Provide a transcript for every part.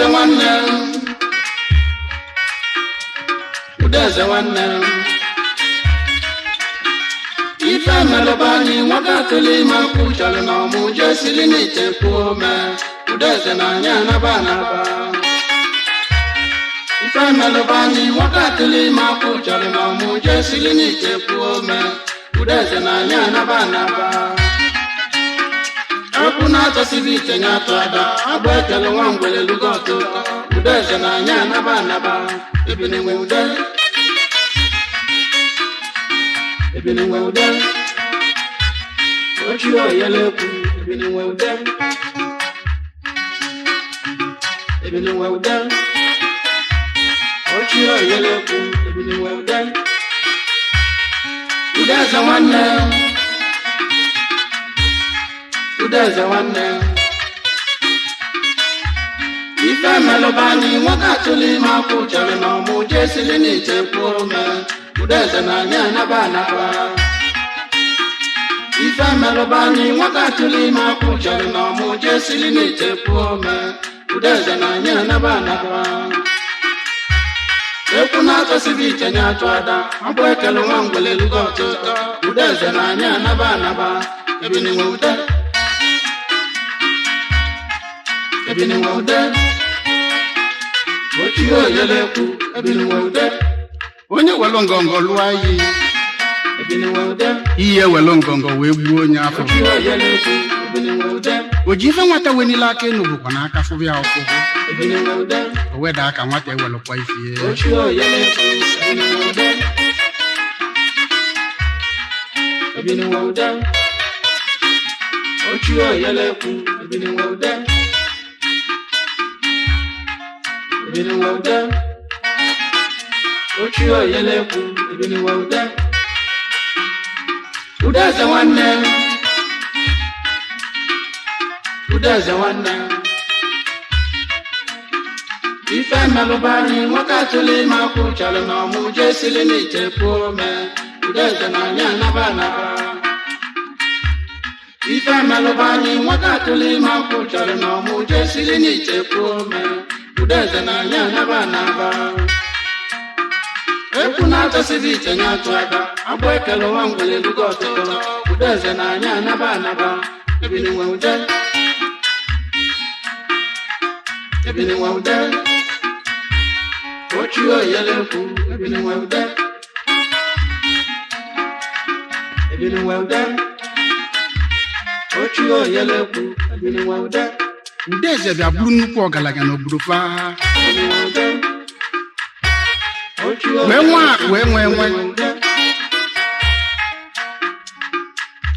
Udeze nwanne m, Udeze nwanne m. Ife melụba anyị nwoke atụlụ ime akwụ chọrọ na ọmụ jee sili n'ite kwuo ome. Udeze na anyị anaba anaba. Ife melụba anyị nwoke atụlụ ime akwụ chọrọ na ọmụ jee sili n'ite kwuo ome. Udeze na anyị anaba anaba. Ekwu na-atọsibi ite nye atụ ada, agba ekele nwa ngwele lugo ọtụtụ. Udeze na anyị anaba anaba, ebini nwe ude. Ebini nwe ude. Ochi oyele ekwu, ebini nwe ude. Ebini nwe ude. Ochi oyele ekwu, ebini nwe ude. Udeze nwanne. Udeze nwanne. Ife melụba anyị nwoke atụlụ ime akwụ chere na ọmụ jee sili n'ite kwuo ome. Udeze na anyị anaba anaba. Ife melụba anyị nwoke atụlụ ime akwụ chere na ọmụ jee sili n'ite kwuo ome. Udeze na anyị anaba anaba. Ekwu na-atọsibi ite nye atụ ada, agbụ ekele nwa ngwele lugo ọtụtụ. Udeze na anyị anaba anaba. Ebini nwe ude. Ebini nwe ude. Ochi oyele ekwu, ebini nwe ude. Onye welu ngọngọ lụọ iyi. Ebini nwe ude. Iyi ewelu ngọngọ wee gbuo onye afọ. Ochi oyele ekwu, ebini nwe ude. O ji ife nwata wenile aka enu bụkwa n'aka fụbịa ọfụfụ. Ebini nwe ude. O weda aka nwata ewelụkwa ifie. Ochi oyele ekwu, ebini nwe ude. Ebini nwe ude. Ochi oyele ekwu, ebini nwe ude. Ebini nwe ude. Ochi oyele ekwu, ebini nwe ude. Udeze nwanne. Udeze nwanne. Ife melụba anyị nwoke atụlụ ime akwụ chọrọ na ọmụ jee sili n'ite kwuo ome. Udeze na anyị anaba anaba. Ife melụba anyị nwoke atụlụ ime akwụ chọrọ na ọmụ jee sili n'ite kwuo ome. Udeze na anyị anaba anaba. Ekwu na-atọsibi ite nye atụ aka, agbụ ekele nwa ngwele lugo ọtụtụ. Udeze na anyị anaba anaba. Ebini nwe ude. Ebini nwe ude. Ochi oyele ekwu, ebini nwe ude. Ebini nwe ude. Ochi oyele ekwu, ebini nwe ude. Udeze bịa bụrụ nnukwu ọgaranya n'obodo fa. Ebini nwe ude. Ochi Wee nwee akụ wee nwee nwe. Ebini nwe ude.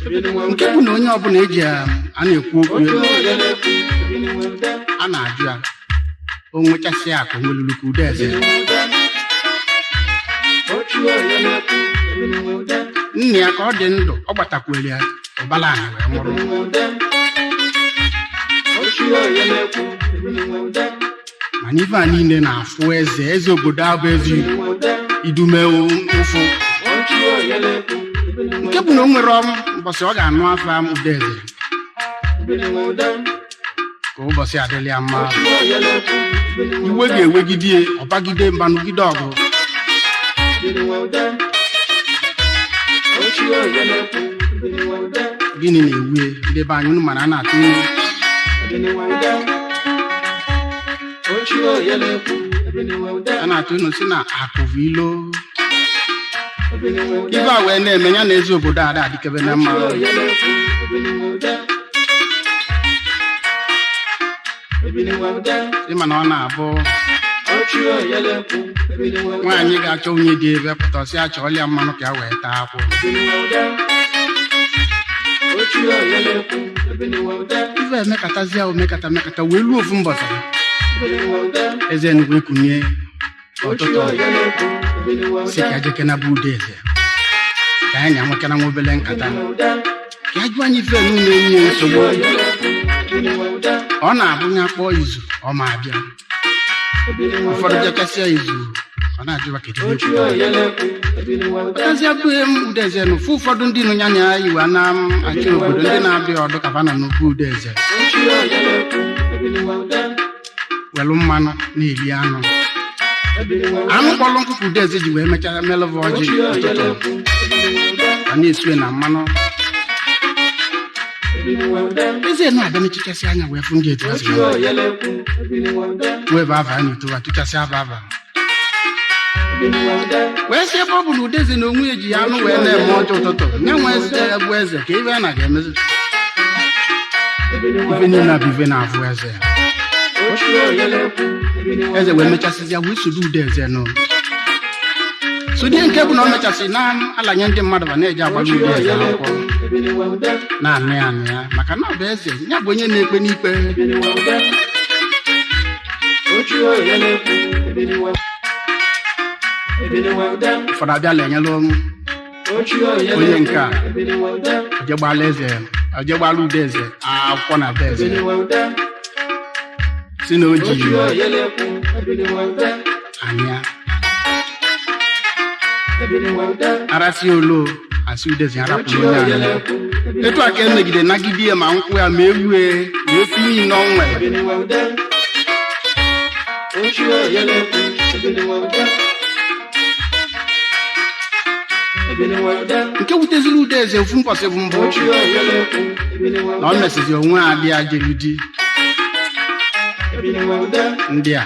Ebini nwe Nke ude. bụ na onye ọbụla eji a na-ekwu okwu Ochi oyele ekwu, ebini nwe ude. a na-ajụ ya, o nwechasị akụ nwelulu ka Udeze. Ebini nwe ude. Ochi oyele ekwu, ebini nwe ude. Nna ya ka ọ dị ndụ ọ gbatakwere ya ụbala anyị wee nwụrụ. Ebini nwe ude. Ochi oyele ekwu, ebini nwe ude. Mana ife a niile na-afụ eze eze obodo abụ eze Ebini nwe ude. idume ụfụ. Ochi oyele ekwu, ebini nwe Nke bụ na o nwere ọm ụbọchị ọ ga-anụ afa Udeze Ebini nwe ude. ka ụbọchị adịla ya mma. Ochi oyele ekwu, ebini nwe Iwe ude. ga-ewegide ya, ọbagide mbanụgide ọgụ. Ebini nwe ude. Ochi oyele ekwu, ebini nwe ude. Gịnị na-ewu ya? Ndị be anyị unu mara a na-atụ ilu. Ebini nwe ude. Ochi oyele ekwu, ebini nwe ude. A na-atụ ilu si na akụ bụ ilo. Ebini nwe ude. Ife a wee na-eme ya na eze obodo ada adịkebe na mma. Ochi oyele ekwu, ebini nwe ude. Ebini nwe ude. Ịma na ọ na-abụ Ochi oyele ekwu, ebini nwe ude. nwaanyị ga-achọ nwunye dị ebe pụta ọsị achọọla ya mmanụ ka ya wee taa akwụ. Ebini nwe ude. Ochi oyele ekwu, ebini nwe ude. Ife emekatazie omekata mekata wee luo ofu mbọsị. Ebini nwe ude. Eze Enugwu ekunye Ochi ọtụtụ oyele ekwu, ebini nwe si ude. ka jekena bụ Udeze ka anyị na-enwekana nwa obele nkata Ebini nwe ude. ka a jụọ anyị ife nu na-enye Ochi nsogbu. oyele ekwu, ebini nwe ude. Ọ na-abụ ya kpọọ izu ọ ma abịa. Ebini nwe Ụfọdụ ude. jekasịa izu ọ na-ajụwa kedu ihe Ochi kwuru. oyele ekwu, ebini nwe ude. Pụtazie bụ m Udeze nụ fụ ụfọdụ ndị nụ ya na ya iwe na achị obodo ndị na-abịa ọdụ ka fa nọ n'okwu Udeze. Ochi oyele ekwu, ebini nwe ude. Welu mmanụ na-eri anụ. Anụ kpọrọ nkụ ka Udeze ji wee mechaa melụva ọjị ụtụtụ, ma na-esue na mmanụ. Eze na-abịa n'echichasị anya wee fụ ndị etu ha si wee ebe ava na etowa tụchasị ava ava, wee sị ebe ọ bụ na Udeze na onwe ya ji anụ wee na-eme ọjị ụtụtụ, nye nwe eze bụ eze ka ibe a na ga-emezi ife niile a bụ ife na-afụ eze. Eze wee mechasịzịa wee sodo Udeze nụ sodie, nke bụ na ọ mechasị na-alanye ndị mmadụ ba na-eji agbali Udeze akwụkwọ na-anụ ya anụ ya, maka na ọ bụ eze ya bụ onye na-ekpe n'ikpe. Ụfọdụ abịala enyela onye nke a ojegbala eze, ojegbala Udeze akwụkwọ na be eze, si na o ji anya arasị olo asị Udeze arapụrụ onye anya. Etu a ka emegide nagide ya, ma nkwụ ya, ma ewu e, ma efi niile ọ nwere. Nke wuteziri Udeze ofu mbọsị bụ mbụ na ọ mesizi onwe a dị ya jere di ndị a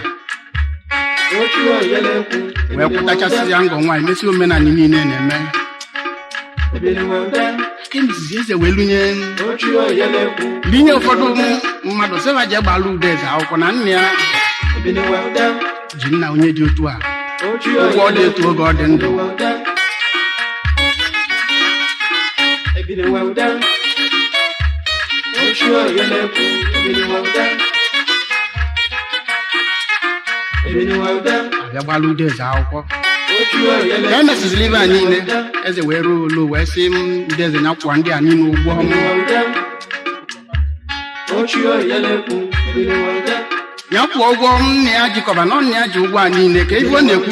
wee kwụtachasị ya ngọ nwaanyị, mesi omenala niile na-eme ka emesizi eze wee lunye linye ụfọdụ mmadụ sịba ji gbala Udeze akwụkwọ na nna ya ji nna onye dị otu a ụgwọ ọ dị etu oge ọ dị ndụ. Abịa gbala Udeze akwụkwọ ka e mesiziri ibe a niile, eze wee ruo olu wee sị m Udeze ya kwụọ ndị a niile ụgwọ m ya kwụọ ụgwọ nna ya jikọba na nna ya ji ụgwọ a niile ka ebe ọ na-ekwu.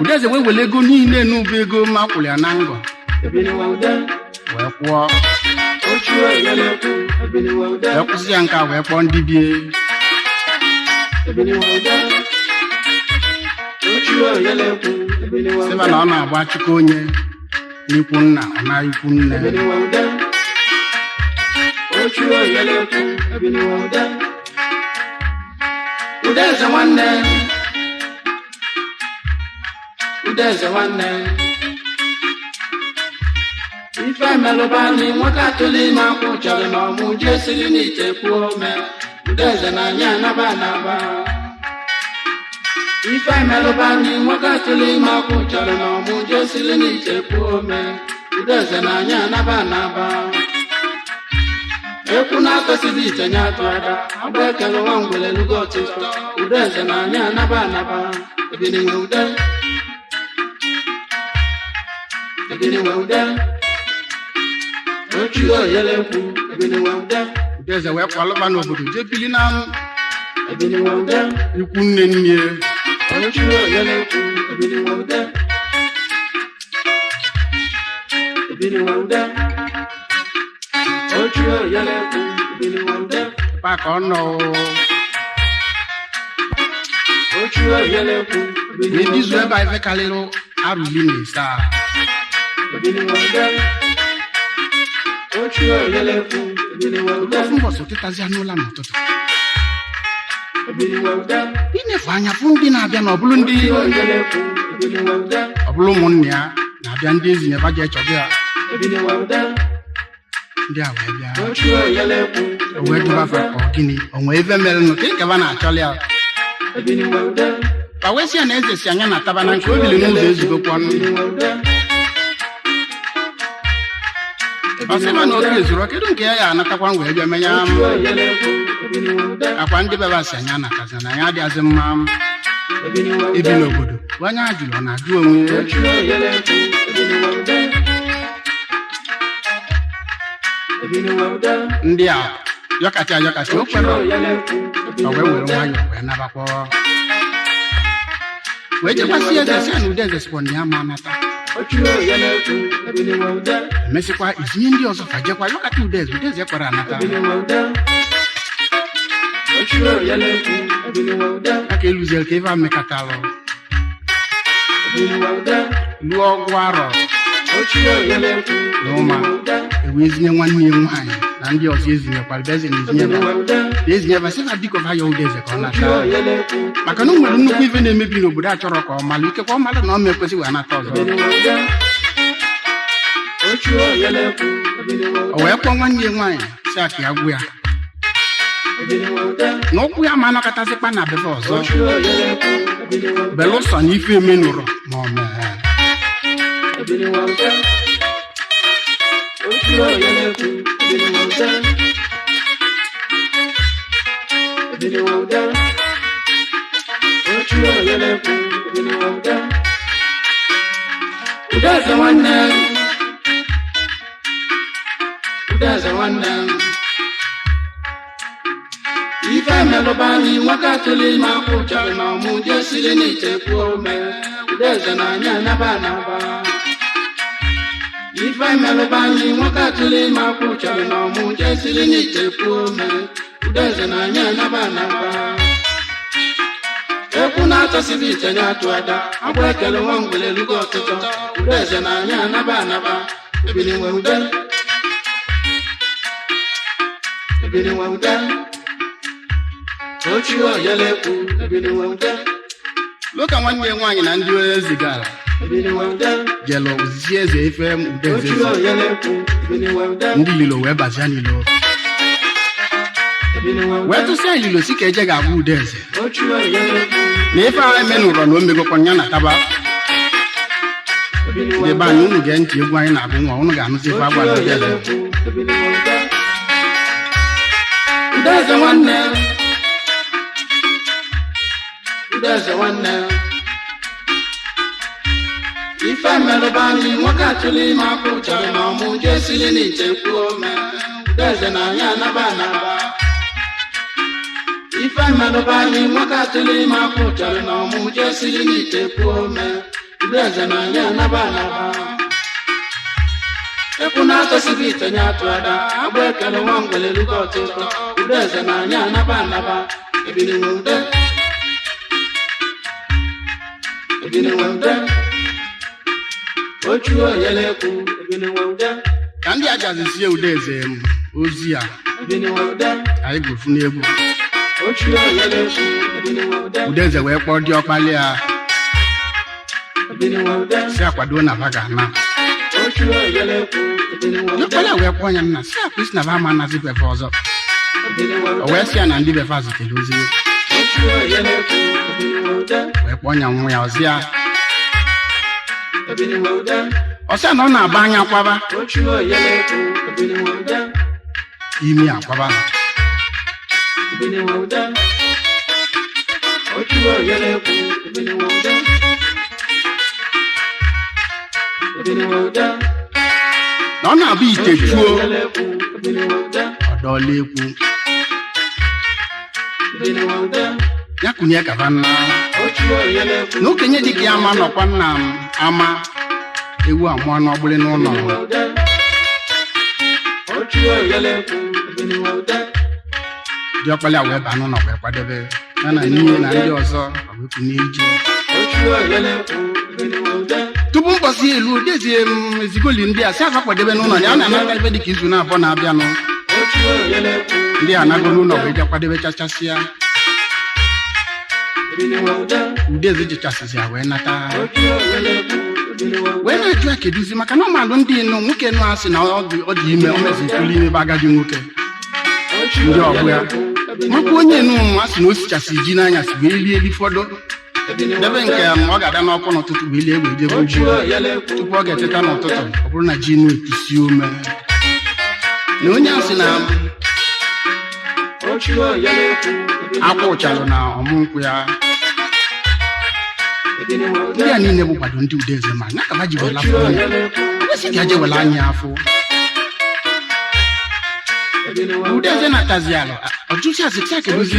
Udeze wee were ego niile n'ụba ego ma kwụrụ ya na ngọ wee kwụọ, wee kwụsị ya nke a, wee kpọọ ndị bie. Sịba na ọ na-agba chukwu onye n'ikwu nna, ọ na ikwu nne. Udeze nwanne, Udeze nwanne, ife melụba anyị nwoke atụla ime akwụ chọrọ na ọmụ jee siri n'ite kwuo ome. Udeze na anyị anaba anaba. Ife melụba anyị nwoke atụla ime akwụ chọrọ na ọmụ jee siri n'ite kwuo ome. Udeze na anyị anaba anaba. Ekwu na-atọsizi ite nye atụ aka agba ekele nwa ngwele lugo ọtụtụ. Udeze na anyị anaba anaba. Ebini nwe ude, ebini nwe ude, ochu oyelekwu, ebini nwe ude. Udeze wee kwalụba n'obodo jee bili na Ebini nwe ude, ikwu nne nne. Ochu oyelekwu, ebini nwe ude, ebini nwe ude, ochu oyelekwu, ebini nwe ude. Ebe a ka ọ nọ. Ochu oyelekwu, ebini wee nwe bizuo ude. Ebe a ife karịrị arọ 17. Ebini nwe ude, ochu oyelekwu, ebini nwe ude. Ofu mbọsị ụtịtazi anụla n'ụtụtụ, Ebini nwe ude, inefu anya fụ ndị na-abịa na ọbụlụ ndị ochu oyelekwu, ebini nwe ude. Ọbụlụ ụmụnne ya na-abịa, ndị ezi nyeba ji echọba ya. Ebini nwe ude, Ndị a wee bịa. Ochu oyelekwu, O wee duba fa, ka ọ gịnị o nwee ife merenụ ka ịkaba na-achọli ya? Ebini nwe ude, Ka wee sị ya na eze si anya na ataba na nke o bili n'ụzọ ezugokwa ọnụ. Ebini nwe ude, Ọ sịba na oge ezuru, kedu nke ya ya anatakwa wee bịa menya? Ochu oyelekwu, ebini nwe ude, Akwa ndị beba si anya anatazi na ya adịghịzị mma ebini nwe ibi ude, n'obodo. Onye a jụrụ, ọ na-ajụ onwe ya. Ochu oyelekwu, ebini nwe ude, ebini nwe ude, Ndị a yọkacha ayọkacha o ochu kwere oyelekwu, ebini o wee nwe were ude, nwayọọ wee nabakwa, wee jekwasị eze, sị ya na Udeze sịkwa na ya ma anata. Emesịkwa izinye ndị ọzọ fa jekwa yọkata Udeze. Udeze kwara anata aka eluziel ka ife a mekatalụ lụọ ọgụ arọ na ụma ewee zinye nwanne ya nwaanyị na ndị ọzọ ezinyekwara bịa eze na ezinye ba na ezinye ba sị fa biko fa ya Udeze ka ọ nata, maka na o nwere nnukwu ife na-emebi n'obodo a chọrọ ka ọ malụ. Ikekwe ọ malụ na ọ ma ekwesị wee nata ọzọ. O wee kpọọ nwanne ya nwaanyị si aka ya gwụ ya na ụkwụ ya ma anọkọtazikpa na befe ọzọ, belụsọ na ife emenụrọ ma ọ mee. Udeze nwanne, Udeze nwanne, ife melụba anyị nwoke atụrụ ime akwụ chọrọ na ọmụ jesiri n'ite kwuo ome. Udeze na anyị anaba anaba. Ife melụba anyị nwoke atụrụ ime akwụ chọrọ na ọmụ jesiri n'ite kwuo ome. Udeze na anyị anaba anaba. Ekwu na-atọsighị ite nye atụ ada agba ekele nwa ngwele elugo ọtụtụ. Udeze na anyị anaba anaba. Ebili nwe ude, ebili nwe ude, ochie oyelekwu, ebili nwe ude. Loka nwanne ya nwaanyị na ndị ezigara Ebili nwe ude. jelu ozizi eze ife Udeze. Ochie Eze oyelekwu, ebili nwe ude. Ndị lilo wee bazia n'ilo Ebili nwe ude. Wee tụsịa ililo si ka eje ga-agwa Udeze Ochie oyelekwu, na ife ahụ emenụrọ na o megokwa ya na taba. Ebili nwe Ndị be ude. anyị, unu gee ntị egwu anyị na-agụ nwa, unu ga-anụzi ife agwara Ochie Udeze. oyelekwu, ebili nwe ude. Udeze nwanne, Udeze nwanne, ife melụba anyị nwoke atụrụ ime akwụ chọrọ na ọmụ jesiri n'ite kwuo ome. Udeze na anyị anaba anaba. Ife melụba anyị nwoke atụrụ ime akwụ chọrọ na ọmụ jesiri n'ite kwuo ome. Udeze na anyị anaba anaba. Ekwu na-atọsighị ite nye atụ ada agba ekele nwa ngwele elugo ọtụtụ. Udeze na anyị anaba anaba. Ebili nwe ude, ebili nwe ude, ochuo oyelekwu, ebili nwe ude. Ka ndị ajazizie Udeze m ozi a Ebili nwe ude. anyị gụfu n'egwu. Ochuo oyelekwu, ebili nwe ude. Udeze wee kpọọ diọkpali ya Ebili nwe ude. si akwado na va ga-ana. Ochuo oyelekwu, ebili nwe ude. Diọkpali a wee kpọọ ya nna si akwa isi na va ama anazi befe ọzọ. Ebili nwe O ude. wee sị ya na ndị befe a zitere ozi. Ochuo oyelekwu, ebili nwe ude. Wee kpọọ ya nwa ya ọzị ya. Ebili nwe ude. Ọ sị ya na ọ na-aba anya kwaba Ochuo oyelekwu, ebili nwe ude. Imi akwaba. Ebili nwe ude. Ochuo oyelekwu, ebili nwe ude. Ebili nwe ude. Na ọ na-abụ ite Ochuo chuo oyelekwu, ebili nwe ude. Ọdọọla ekwu. Ebili nwe ude. Ya kunye kaba nna Ochuo oyelekwu, na okenye dịka ya ama nọkwa nna m ama ewu amụọ n'ọgbụlị n'ụlọ. Ebili nwe ude. Ochuo oyelekwu, ebili nwe ude. Diọkpali a wee baa n'ụlọ wee kwadebe ya na nne na ndị ọzọ wee kunye ije. Ochuo oyelekwu, ebili nwe ude. Tupu mkpọsi elu dezie m ezigoli ndị a si afa kwadebe n'ụlọ ya, ọ na-anata ife dịka izu na-abụọ na-abịanụ. Ochuo oyelekwu, Ndị a anago n'ụlọ wee je kwadebe chachasịa. Ebili nwe ude. Udeze jechasịzi ya wee nata. Ochuo oyelekwu, ebili nwe ude. Wee na-ajụ ya keduzi, maka na ọmalụ ndị nụ nwoke nụ asị na ọ dị ime o mezi tụlụ ime bụ agadi nwoke. Ndị ọgbọ ya makwa onye nụ asị na o sichasị ji n'anya si wee lie eli fọdụ debe nke ọ ga-ada n'ọkụ n'ụtụtụ wee lie wee jebe ugbo. Tupu ọ ga-eteta n'ụtụtụ, ọ bụrụ na ji nụ epusi ome na onye asị na akwa ụchalụ na ọmụ nkwụ ya. Ndị a niile bụ kwado ndị Udeze ma ya ka ji wela afọ onye kwesị ka eje wela anya afọ. Udeze natazi ala ọjụsi asị tia kedozi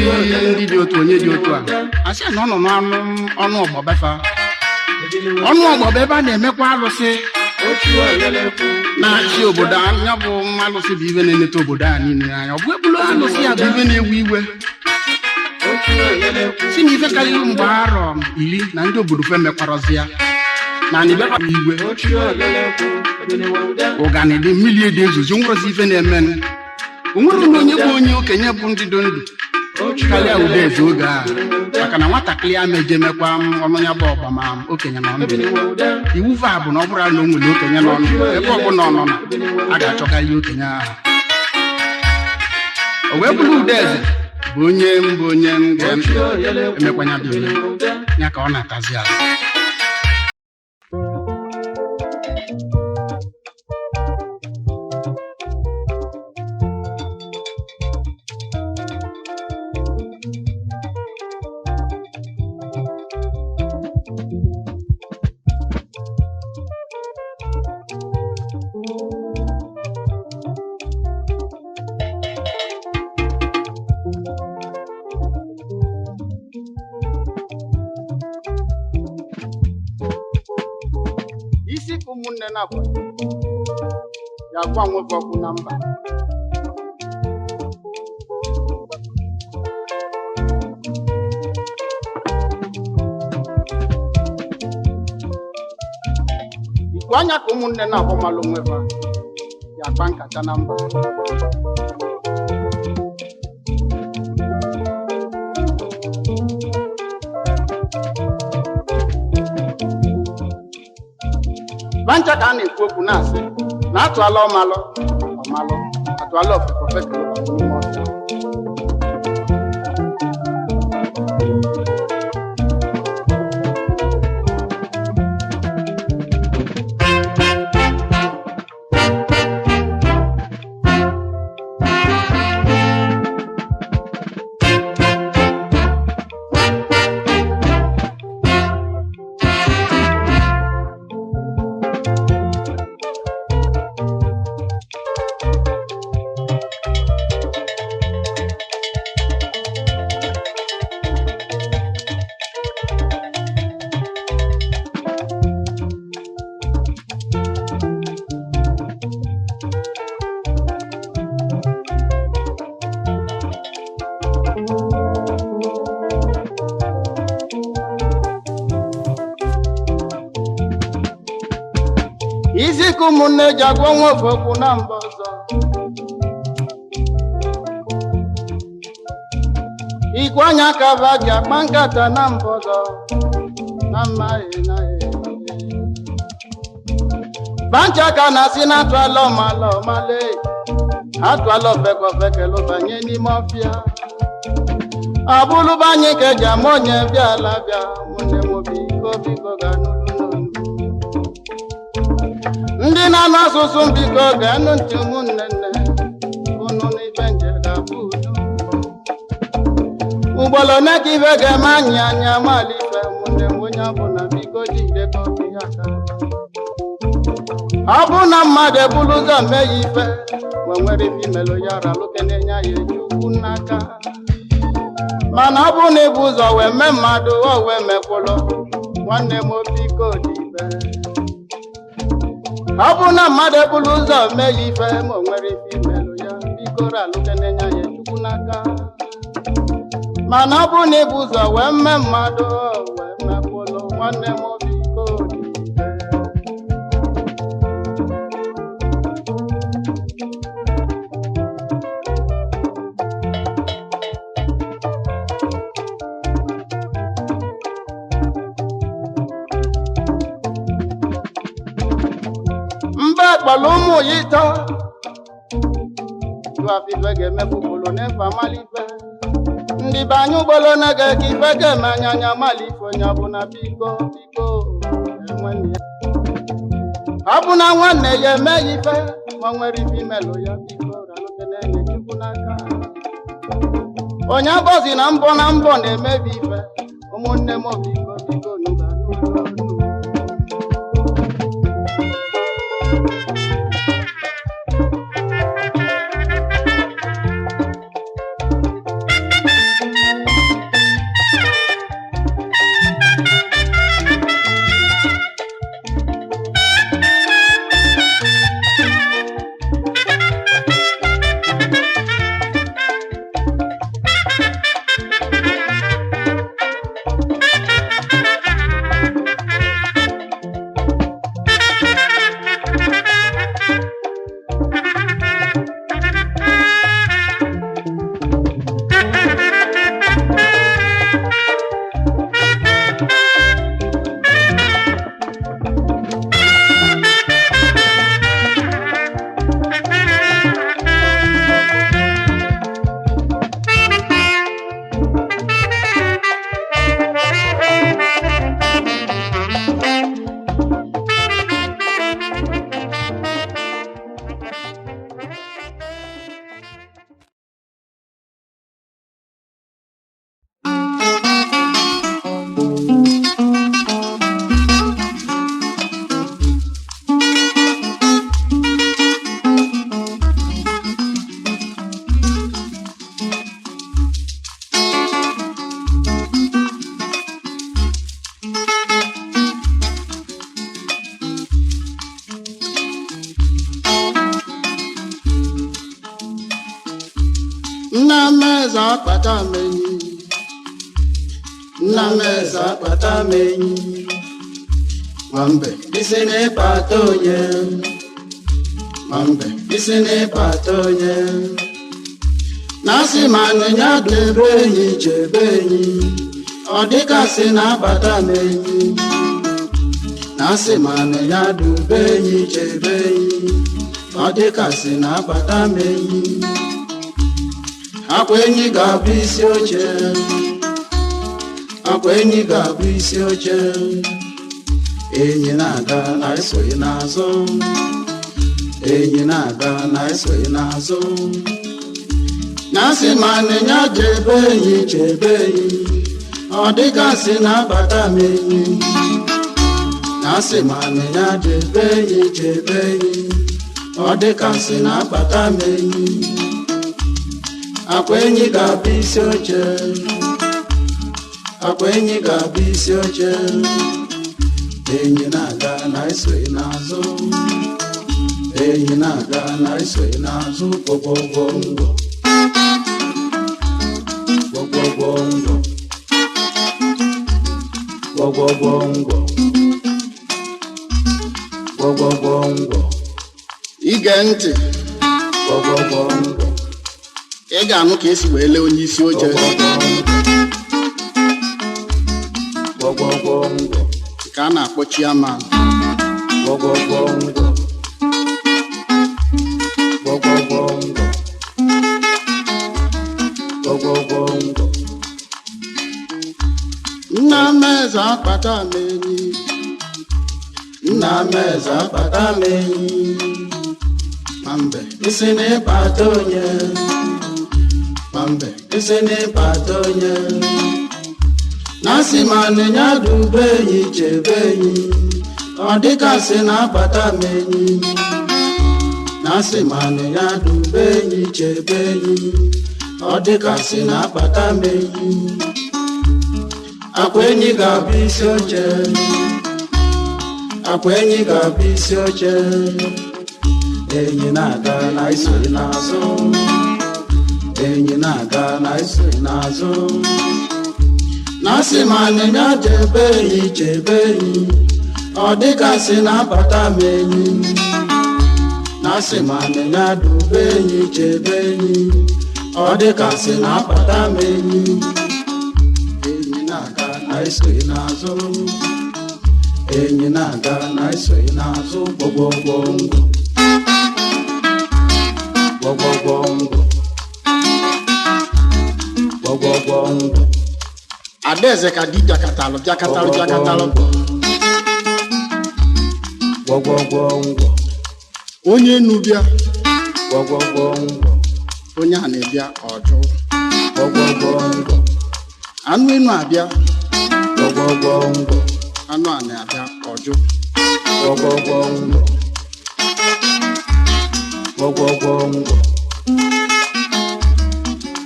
ndị dị otu onye dị otu a asị na ọ nọ n'ọnụ ọnụ ọgbọ befa. Ọnụ ọgba bụ ebe a na-emekwa alụsị na-achị obodo. Anya bụ alụsị bụ ibe na-eneta obodo a niile anya. Ọ bụ ebulu alụsị ya bụ ibe na-ewe iwe si na ife karịrị mgbe arọ 10 na ndị obodo fe mekwarọzi ya na anyị bịakwa igwe ụganị dị, mmiri ede ezozi, onwerozi ife na-emenụ. Onwere na onye bụ onye okenye bụ ndị dị ndụ karịa Udeze oge a, maka na nwatakịrị a meje mekwa ọnụ ya bụ ọgba ma okenye nọ ndụ. Iwu va bụ na ọ bụrụ na o nwere okenye nọ ndụ, ebe ọbụla ọ nọ na a ga-achọkarị okenye ahụ. O wee bụrụ Udeze bụ onye mbụ onye m ga-emekwanya bụ ihe ya ka ọ na-atazi ala. Isi ka ụmụnne na-abụ ya gwa nwoke okwu na mba. Ikwu anya ka ụmụnne na-abụ malụ onwe ha ya akpa nkata na mba. Bancha ka a na-ekwu okwu na-asị na atụala ọmalụ ọmalụ, atụala ofeke ofeke n'ime ọfịa. Isi ka ụmụnne ji agwa nwa ofe okwu na mba ọzọ. Ikwu anya ka ba ji akpa nkata na mba ọzọ na mmaghị na bancha ka na asị na atụala ọmala ọmala, atụala ofeke ofeke lụbanye n'ime ọfịa. Abụlụba anyị ka eji ama onye bịa ala bịa. Ụmụnne m, biko biko ga n'olu n'olu. Ndị na-anụ asụsụ m, biko ga-anụ ntị. Ụmụnne nne unu n'ife nje ga-abụ udo. Ugboro ole ka ife ga-eme anyị anya mala ife? Ụmụnne m, onye ọbụla biko jide ka obi ya aka. Ọ bụ na mmadụ ebulu ụzọ mee ya ife ma nwere ife imelụ ya ralụke na-enye ya eji ukwu n'aka, mana ọ bụ na ibu ụzọ wee mee mmadụ o wee mekwụlụ, nwanne m, biko dị ibe. Ọ bụ na mmadụ ebulu ụzọ mee ya ife ma o nwere ife imelụ ya, biko ralụke na-enye ya chukwu n'aka, mana ọ bụ na ibu ụzọ wee mee mmadụ o wee mekwụlụ, nwanne m, biko dị ibe. Mba kpọrọ ụmụ ya ịtọ tụ afọ ife ga-emepụ ugboro n'efe amalife. Ndị be anyị, ugboro na-ege ka ife ga-eme anya anya amalife. Onye ọbụla biko biko enwenne ya, ọ bụ na nwanne ya eme ya ife ma o nwere ife imelụ ya, biko ralụke na-enye chukwu n'aka. Onye abọzi na mbọ na mbọ na-emebi ife. Ụmụnne m, biko biko nụ. akpata m enyi. Nna m eze akpata m enyi. Nwambe isi n'ịkpata onye. Nwambe isi n'ịkpata onye. Na-asị ma nịnya debe enyi chebe enyi. Ọ dịkasị na-abata m enyi. Na-asị ma nịnya dube enyi chebe enyi. Ọ dịkasị na-abata m enyi. Akwa enyi ga-abụ isi oche. Akwa enyi ga-abụ isi oche. Enyi na-aga na esoghị n'azụ. Enyi na-aga na esoghị n'azụ. Na-asị ma nịnya chebe enyi chebe enyi. Ọ dịgasị na-abata m enyi. Na-asị ma nịnya chebe enyi chebe enyi. Ọ dịgasị na-abata m enyi. Akwa enyi ga-abụ isi oche. Akwa enyi ga-abụ isi oche. Enyi na-aga na esoghị n'azụ. Enyi na-aga na esoghị n'azụ. Gwọgwọgwọ ngwọ. Gwọgwọgwọ ngwọ. Gwọgwọgwọ ngwọ. Gwọgwọgwọ ngwọ. Ige ntị. Gwọgwọgwọ ngwọ. Ị ga-anụ ka esi wee lee onye isi oche Gwọgwọgwọ ngwọ. nke a na-akpọ chairman. Gwọgwọgwọ ngwọ. Gwọgwọgwọ ngwọ. Gwọgwọgwọ ngwọ. Nna m eze akpata m enyi. Nna m eze akpata m enyi. Ma mbe isi n'ịkpata onye. Ma mbe isi n'ịkpata onye. Na-asị ma nịnya dube enyi chebe enyi. Ọ dịkasị na-abata m enyi. Na-asị ma nịnya dube enyi chebe enyi. Ọ dịkasị na-abata m enyi. Akwa enyi ga-abụ isi oche. Akwa enyi ga-abụ isi oche. Enyi na-aga na esoghị n'azụ. Enyi na-aga na esoghị n'azụ. Na-asị ma nịnya chebe enyi chebe enyi. Ọ dịkasị na-abata m enyi. Na-asị ma nịnya dube enyi chebe enyi. Ọ dịkasị na-abata m enyi. Enyi na-aga na esoghị n'azụ. Enyi na-aga na esoghị n'azụ. Gwọgwọgwọ ngwọ. Gwọgwọgwọ ngwọ. Gwọgwọgwọ ngwọ. Adaeze ka di bịakatalụ bịakatalụ bịakatalụ. Gwọgwọgwọ ngwọ. Onye enu bịa, Gwọgwọgwọ ngwọ. onye a na-ebịa ọjụ. Gwọgwọgwọ ngwọ. Anụ enu abịa, Gwọgwọgwọ ngwọ. anụ a na-abịa ọjụ. Gwọgwọgwọ ngwọ. Gwọgwọgwọ ngwọ.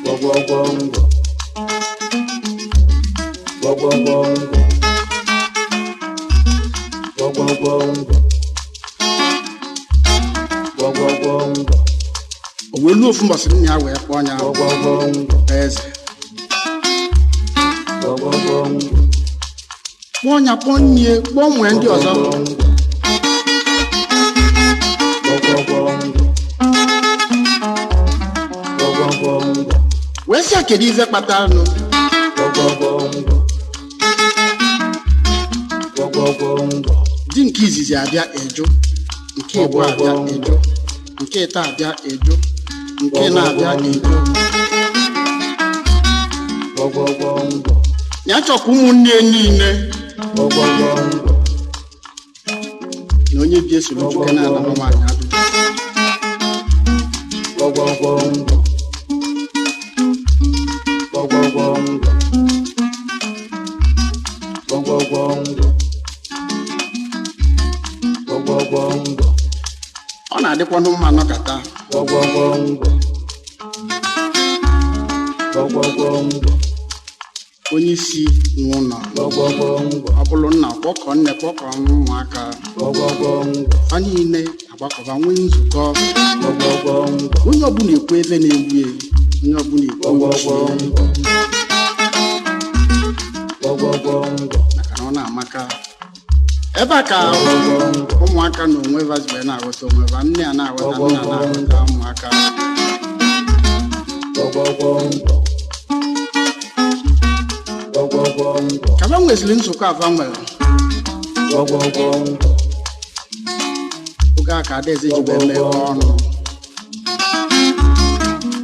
Gwọgwọgwọ ngwọ. Gwọgwọgwọ ngwọ. Gwọgwọgwọ ngwọ. Gwọgwọgwọ ngwọ. O wee luo ofu mbọsị nna ya wee kpọọ ya Gwọgwọgwọ ngwọ. eze. Gwọgwọgwọ ngwọ. Kpọọ ya, kpọọ nne, kpọọ nwee ndị ọzọ. Gwọgwọgwọ ngwọ. Gwọgwọgwọ ngwọ. Wee sị ya kedu ife kpataranụ Gwọgwọgwọ ngwọ. Gwọgwọgwọ ngwọ. di nke izizi abịa eju, nke ịbụọ abịa eju, nke ịta abịa eju, nke na-abịa eju. Gwọgwọgwọ ngwọ. Ya chọkwa ụmụnne ya niile Gwọgwọgwọ ngwọ. na onye bi esoro nwoke na-anara nwaanyị adụdụ. Gwọgwọgwọ ngwọ. Gwọgwọgwọ ngwọ. Gwọgwọgwọ ngwọ. Gwọgwọgwọ ngwọ. Ọ na-adịkwanụ mma nọkata. Gwọgwọgwọ ngwọ. Gwọgwọgwọ ngwọ. Onye isi nwe ụlọ, Gwọgwọgwọ ngwọ. ọ bụrụ nna, kpọkọ nne, kpọkọ ụmụaka Gwọgwọgwọ ngwọ. fa niile agbakọba nwee nzukọ. Gwọgwọgwọ ngwọ. Onye ọbụla ekwu ebe na-egbu ya. Onye ọbụla ikwu Gwọgwọgwọ uche ngwọ. Gwọgwọgwọ ngwọ. Maka na ọ na-amaka ebe a ka ụmụaka na onwe vazibe na-aghọta onwe va, nne a na-aghọta nna, na-aghọta ụmụaka. Gwọgwọgwọ ngwọ. Gwọgwọgwọ ngwọ. Ka va nweziri nzukọ ava nwere Gwọgwọgwọ ngwọ. oge a ka adaeze ji wee meghe ọnụ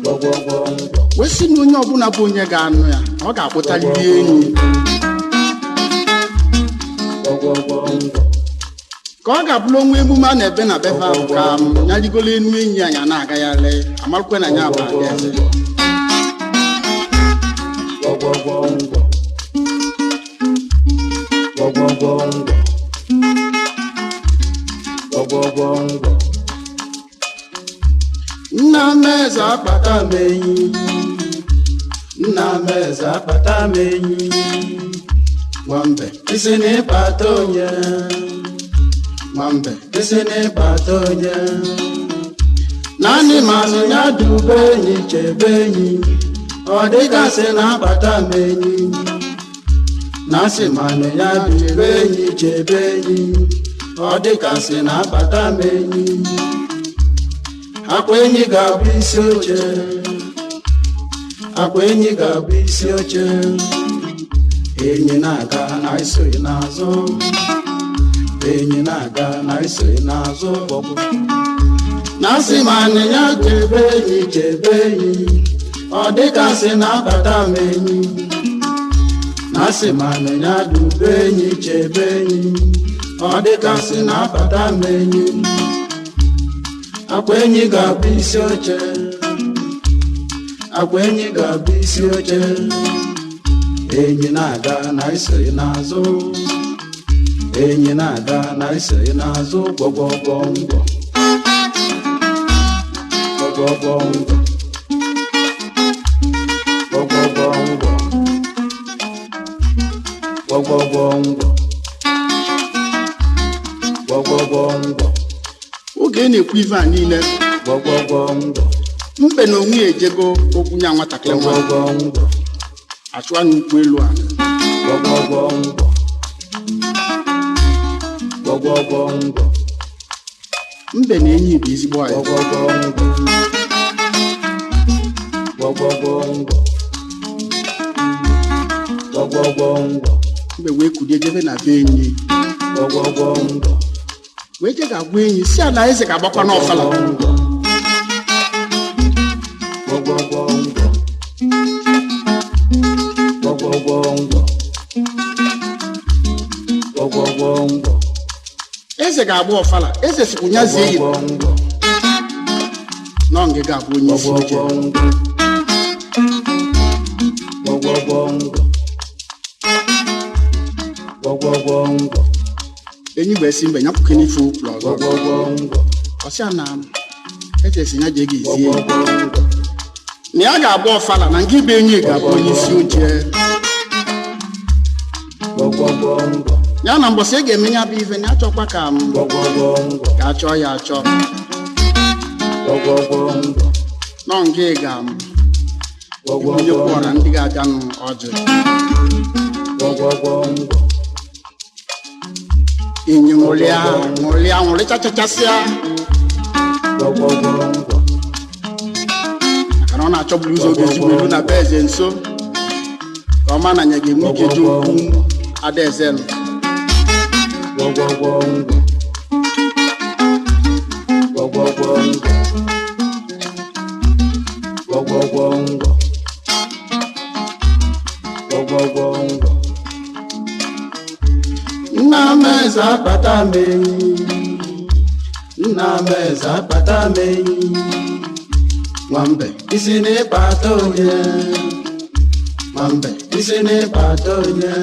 Gwọgwọgwọ ngwọ. wee sị na onye ọbụla bụ onye ga-anụ ya na ọ ga-akpụtaliri enyi Gwọgwọgwọ ngwọ. ka ọ ga-abụrụ onwe emume a na-ebe na befe ahụ ka m ya rigolo enu enyi anyị a na-agagharị amarụkwe na ya bụ adaeze. Gwọgwọgwọ ngwọ. Gwọgwọgwọ ngwọ. Gwọgwọgwọ ngwọ. Nna m eze akpata m enyi. Nna m eze akpata m enyi. Nwambe isi na ịkpata onye. Nwambe isi na ịkpata onye. Naanị manụ ya dube enyi chebe enyi. Ọ dịgasị na akpata m enyi. Na-asị manụ ya dube enyi chebe enyi. Ọ dịgasị na akpata m enyi. Akwa enyi ga-abụ isi oche. Akwa enyi ga-abụ isi oche. Enyi na-aga na isoghị n'azụ. Enyi na-aga na isoghị n'azụ. Na-asị ma anịnya chebe enyi chebe enyi. Ọ dịgasị na-abata m enyi. Na-asị ma anịnya dube enyi chebe enyi. Ọ dịgasị na-abata m enyi. Akwa enyi ga-abụ isi oche. Akwa enyi ga-abụ isi oche. Enyi na-aga na isoghị n'azụ. Enyi na-aga na isoghị n'azụ. Gwọgwọgwọ ngwọ. Gwọgwọgwọ ngwọ. Gwọgwọgwọ ngwọ. Gwọgwọgwọ ngwọ. Gwọgwọgwọ ngwọ. Oge a na-ekwu ife a niile, Gwọgwọgwọ ngwọ. mbe na onwe ya ejego okwu nya nwatakịrị nwa Gwọgwọgwọ ngwọ. achụwa n'ukwu elu ala. Gwọgwọgwọ ngwọ. Gwọgwọgwọ ngwọ. Mbe na enyi bụ ezigbo anyị. Gwọgwọgwọ ngwọ. Gwọgwọgwọ ngwọ. Gwọgwọgwọ ngwọ. Mbe wee kulie jebe na be enyi, Gwọgwọgwọ ngwọ. wee je ga-agwa enyi si ala eze ga-agbakwa n'ọfala. Ngwọ. Gwọgwọgwọ ngwọ. Gwọgwọgwọ ngwọ. Gwọgwọgwọ ngwọ. Eze ga-agba ọfala, eze sikwu ya zie ya Gwọgwọgwọ ngwọ. na ọ ga-abụ onye isi oche. Gwọgwọgwọ ngwọ. Gwọgwọgwọ ngwọ. Gwọgwọgwọ ngwọ. Enyi wee sị mbe ya kwuke n'ife ụkwụrụ ọzọ. Gwọgwọgwọ ngwọ. Ọsịa na eze si ya jee ga ezie Gwọgwọgwọ ngwọ. na ya ga-agba ọfala na ngị bụ enyi ga-abụ onye isi oche. Gwọgwọgwọ ngwọ. Ya na mbọsị ị ga-eme ya bụ ife na achọkwa ka m Gwọgwọgwọ ngwọ. ka achọọ ya achọ. Gwọgwọgwọ ngwọ. Nọ ngị ga m onye Gwọgwọgwọ kwụọra ndị ga-abịanụ ọjị. Gwọgwọgwọ ngwọ. Enyi ṅụrịa ṅụrịa ṅụrịchachachasịa Gwọgwọgwọ ngwọ. maka na ọ na-achọburu ụzọ oge ezigbo elu na be eze nso ka ọ ma na ya ga-enwe ike ji okwu adaeze nụ. Gwọgwọgwọ ngwọ. Gwọgwọgwọ ngwọ. Gwọgwọgwọ ngwọ. Gwọgwọgwọ ngwọ. Nna m eze akpata m enyi. Nna m eze akpata m enyi. Nwambe isi n'ịkpata onye. Nwambe isi n'ịkpata onye.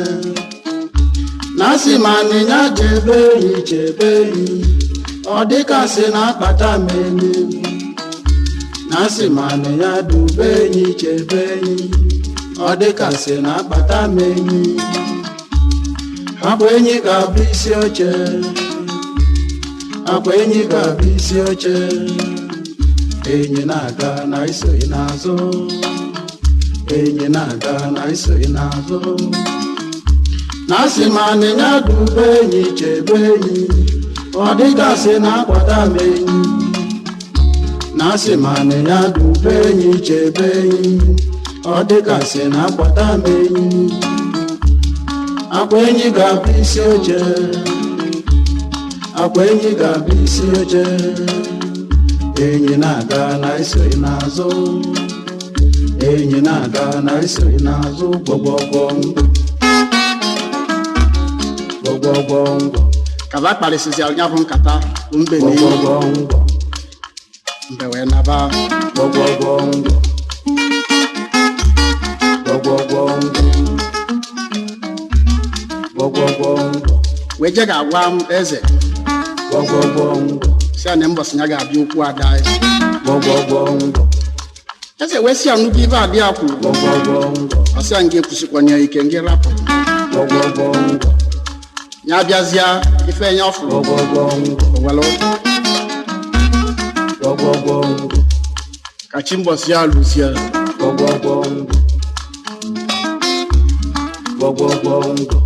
Na-asị ma nịnya chebe enyi chebe enyi. Ọ dịkasị na-akpata m enyi. Na-asị ma nịnya dube enyi chebe enyi. Ọ dịkasị na-akpata m enyi. Akwa enyi ga-abụ isi oche. Akwa enyi ga-abụ isi oche. Enyi na-aga na isoghị n'azụ. Enyi na-aga na isoghị n'azụ. Na-asị ma anịnya dube enyi, chebe enyi, ọ dịgasị na-akwata m enyi. Na-asị ma anịnya dube enyi, chebe enyi, ọ dịgasị na-akwata m enyi. Akwa enyi ga-abụ isi oche. Akwa enyi ga-abụ isi oche. Enyi na-aga na isoghị n'azụ. Enyi na-aga na isoghị n'azụ. Gbọgbọgbọ ngwọ, gbọgbọgbọ ngwọ. Kaba kparịsịsị ya bụ nkata bụ mbe na enyi. Gbọgbọgbọ ngwọ. Mbe wee naba. Gbọgbọgbọ ngwọ, gbọgbọgbọ ngwọ, gbọgbọgbọ ngwọ. Wee je ga-agwa m eze. Gbọgbọgbọ ngwọ. Si ya na mbọsị ya ga-abịa okwu ada. Gbọgbọgbọ ngwọ. Eze wee si ya nnukwu ibe adị ya kwuru. Gbọgbọgbọ ngwọ. Ọsị ya nga ekwusikwanye ike ngị rapụ. Gbọgbọgbọ ngwọ. Ya abịazịa ife ya ọ fụrụ. Gbọgbọgbọ ngwọ. Owelu. Gbọgbọgbọ ngwọ. Ka chi mbọsị ya lụzie. Gbọgbọgbọ ngwọ, gbọgbọgbọ ngwọ.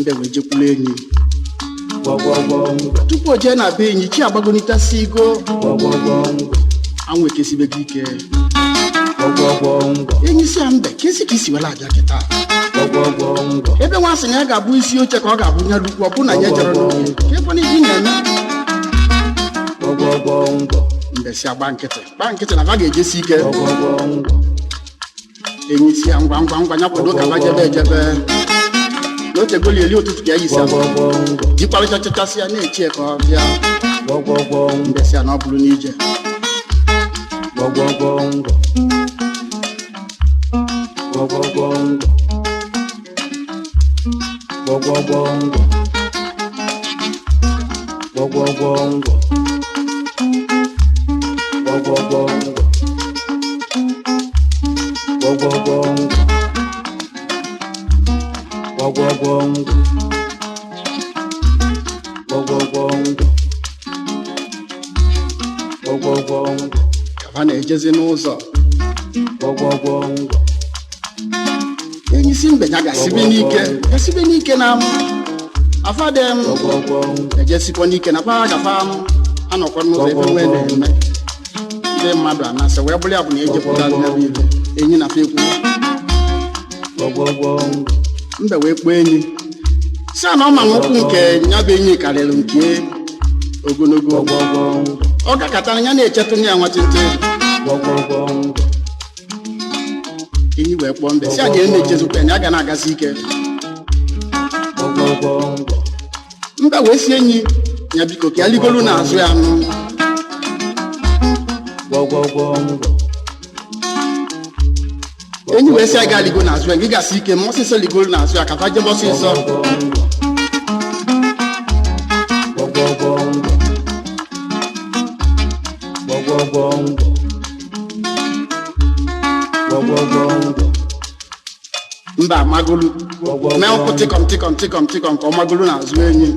Mbe wee jekwuru enyi. Gbọgbọgbọ ngwọ. Tupu o jee na be enyi, chi agbagonitasi igo. Gbọgbọgbọ ngwọ. Anwụ ekesibego ike. Gbọgbọgbọ ngwọ. Enyi si ya, mbe, kesi ka isi were abịa kịta? Gbọgbọgbọ ngwọ. Ebe nwa sị na ya ga-abụ isi oche ka ọ ga-abụ nye lukwu, ọ bụ na ya jere n'oge ka ebe na ibi na-eme. Gbọgbọgbọ ngwọ. Mbe si agba nkịtị, gba nkịtị na va ga-ejesi ike. Gbọgbọgbọ ngwọ. Enyi si ya ngwa ngwa ngwa, ya kwado ka va jebe ejebe n'oche goli eli ụtụtụ ka ya yisi azụ. Gbọgbọgbọ ngwọ. Jikwarịcha chachasị ya na-eche ka ọ bịa. Gbọgbọgbọ ngwọ. Mbe si ya na ọ bụrụ n'ije. Gbọgbọgbọ ngwọ, gbọgbọgbọ ngwọ, gbọgbọgbọ ngwọ, gbọgbọgbọ ngwọ, gbọgbọgbọ ngwọ, gbọgbọgbọ ngwọ, gbọgbọgbọ ngwọ, gbọgbọgbọ ngwọ, gbọgbọgbọ ngwọ. Ka va na-ejezi n'ụzọ. Gbọgbọgbọ ngwọ. Enyi si mbe ya gasibe n'ike, gasibe n'ike na m afadị m. Gbọgbọgbọ ngwọ. Ejesikwa n'ike na fa gafa m anọkwa n'ụzọ ebe nwee na-eme ndị mmadụ anasị wee bụrụ ya bụ na ejepụta n'ebe ibe enyi na fa ekwu. Gbọgbọgbọ ngwọ. Mbe wee kpọọ enyi si a na ọ ma na ụkwụ nke ya bụ enyi karịrị nke ogologo. Gbọgbọgbọ ngwọ. Ọ gakọtara ya na-echetụ ya nwatịntị. Gbọgbọgbọ ngwọ. Enyi wee kpọọ mbe si a ga na-echezikwa ya na ya ga na-agasi ike. Gbọgbọgbọ ngwọ. Mbe wee si enyi ya biko ka ya ligolu n'azụ ya nụ. Gbọgbọgbọ ngwọ. Enyi wee si a ga ligo n'azụ ya, gị gasị ike ma ọsịsọ ligolu n'azụ ya ka fa jebe ọsịsọ. Gbọgbọgbọ ngwọ, gbọgbọgbọ ngwọ, gbọgbọgbọ ngwọ. Mba amagolu mee ụkwụ tịkọm tịkọm tịkọm tịkọm ka ọ magolu n'azụ enyi.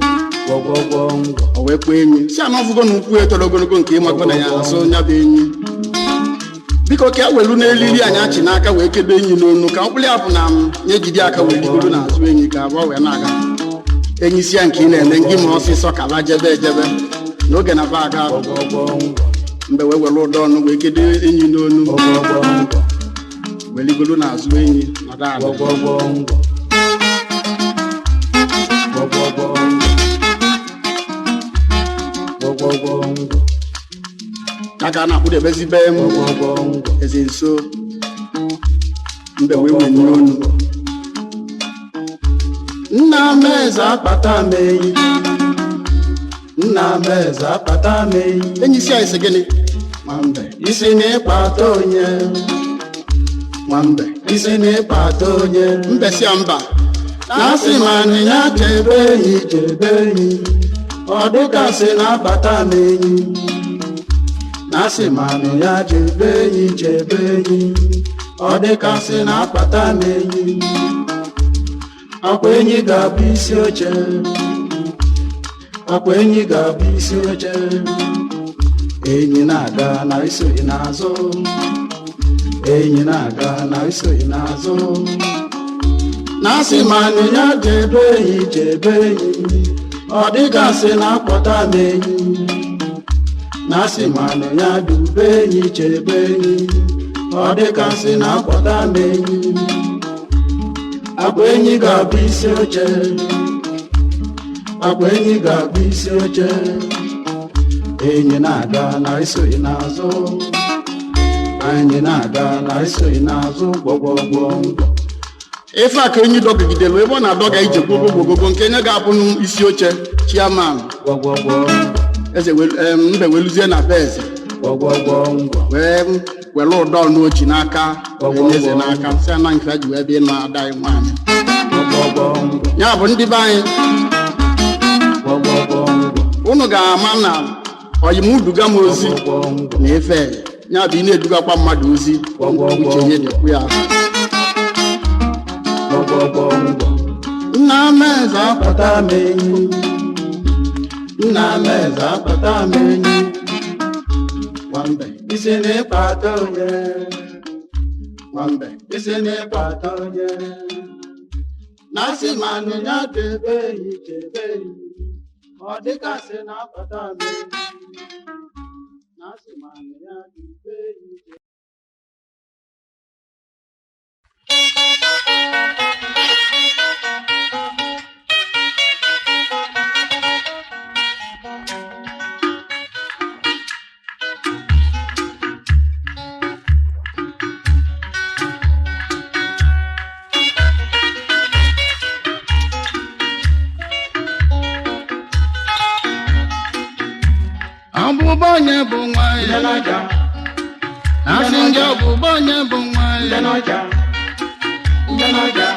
Gbọgbọgbọ ngwọ. O wee kpọọ enyi si anọ ọfụgo na ụkwụ etoro ogologo nke ịmago na ya azụ ya bụ enyi, biko ka e welu n'eliri anyị achị n'aka wee kedo enyi n'onu ka mkpụrụ ya bụ na m nye jide aka wee rigoro n'azụ enyi ka abụọ wee na-aga. Enyi si ya nke ị na-eme ngị ma ọsịsọ ka ba jebe ejebe n'oge na ba aga. Gbọgbọgbọ ngwọ. Mgbe wee were ụdọ ọnụ wee kedo enyi n'onu. Gbọgbọgbọ ngwọ. Wee rigoro n'azụ enyi nọdụ ala. Gbọgbọgbọ ngwọ, gbọgbọgbọ ngwọ, gbọgbọgbọ ngwọ. Ka ka a na-akpụdebezi be m. Gbọgbọgbọ ngwọ. Eze nso, mbe wee wenye onu. Nna m eze akpata m enyi. Nna m eze akpata m enyi. Enyi si anyị sị gịnị nwambe? Isi na ịkpata onye. Nwambe. Isi na ịkpata onye. Mbe si ya mba. Na-asị ma anịnya chebe enyi, chebe enyi, ọ dịkasị na-abata m enyi. Na-asị ma anịnya chebe enyi, chebe enyi, ọ dịkasị na-akpata m enyi. Akwa enyi ga-abụ isi oche. Akwa enyi ga-abụ isi oche. Enyi na-aga na isoghị n'azụ. Enyi na-aga na isoghị n'azụ. Na-asị ma anịnya jebe enyi, jebe enyi, ọ dịgasị na-akpọta m enyi. Na-asị ma anịnya dube enyi, chebe enyi, ọ dịgasị na-akpọta m enyi. Akwa enyi ga-abụ isi oche. Akwa enyi ga-abụ isi oche. Enyi na-aga na isoghị n'azụ. Anyị na-aga na isoghị n'azụ, gwọgwọgwọ ngwọ. Ife a ka enyi dọgidere ebe ọ na-adọga ije gbogogogogo nke nye ga-abụ isi oche chairman. Gwọgwọgwọ. Eze mbe weluzie na be eze. Gwọgwọgwọ ngwọ. Wee were ụdọ n'ochi n'aka, wee nye eze n'aka, sị ana nke ji wee bịa ịnụ ada anyị nwaanyị. Gwọgwọgwọ ngwọ. Ya bụ, ndị be anyị, Gwọgwọgwọ ngwọ. unu ga-ama na oyimuduga m ozi Gwọgwọgwọ ngwọ. na ife ya bụ ị na-edugakwa mmadụ ozi, uche ya dịkwu ya. Gwọgwọgwọ ngwọ. Nna m eze. Akpata m enyi. Nna m eze, akpata m enyi. Nwambe. Isi na-ịkpata onye. Nwambe. Isi na-ịkpata onye. Na-asị ma anịnya debe enyi, chebe enyi, ọ dịgasị na-akpata m enyi. Na-asị ma anịnya debe enyi, chebe. Ọbụbụ onye bụ nwa ya? Asị ndị ọbụbụ onye bụ nwa ya? Mbenaja,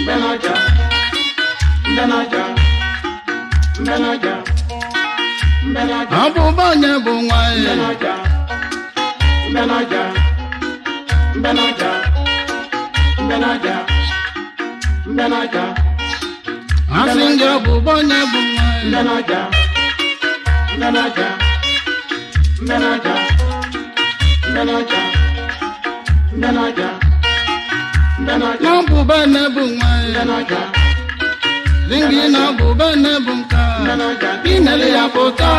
mbenaja, mbenaja, mbenaja, mbenaja. Ọbụbụ onye bụ nwa ya? Mbenaja, mbenaja, mbenaja, mbenaja, mbenaja. Asị ndị ọbụbụ onye bụ nwa ya? Mbenaja, mbenaja, mbenaja, mbenaja, mbenaja, mbenaja. N'ọbụbụ ene bụ nwa ya? Mbenaja. Zingi na ọbụbụ ene bụ nka. Mbenaja. Inele ya pụta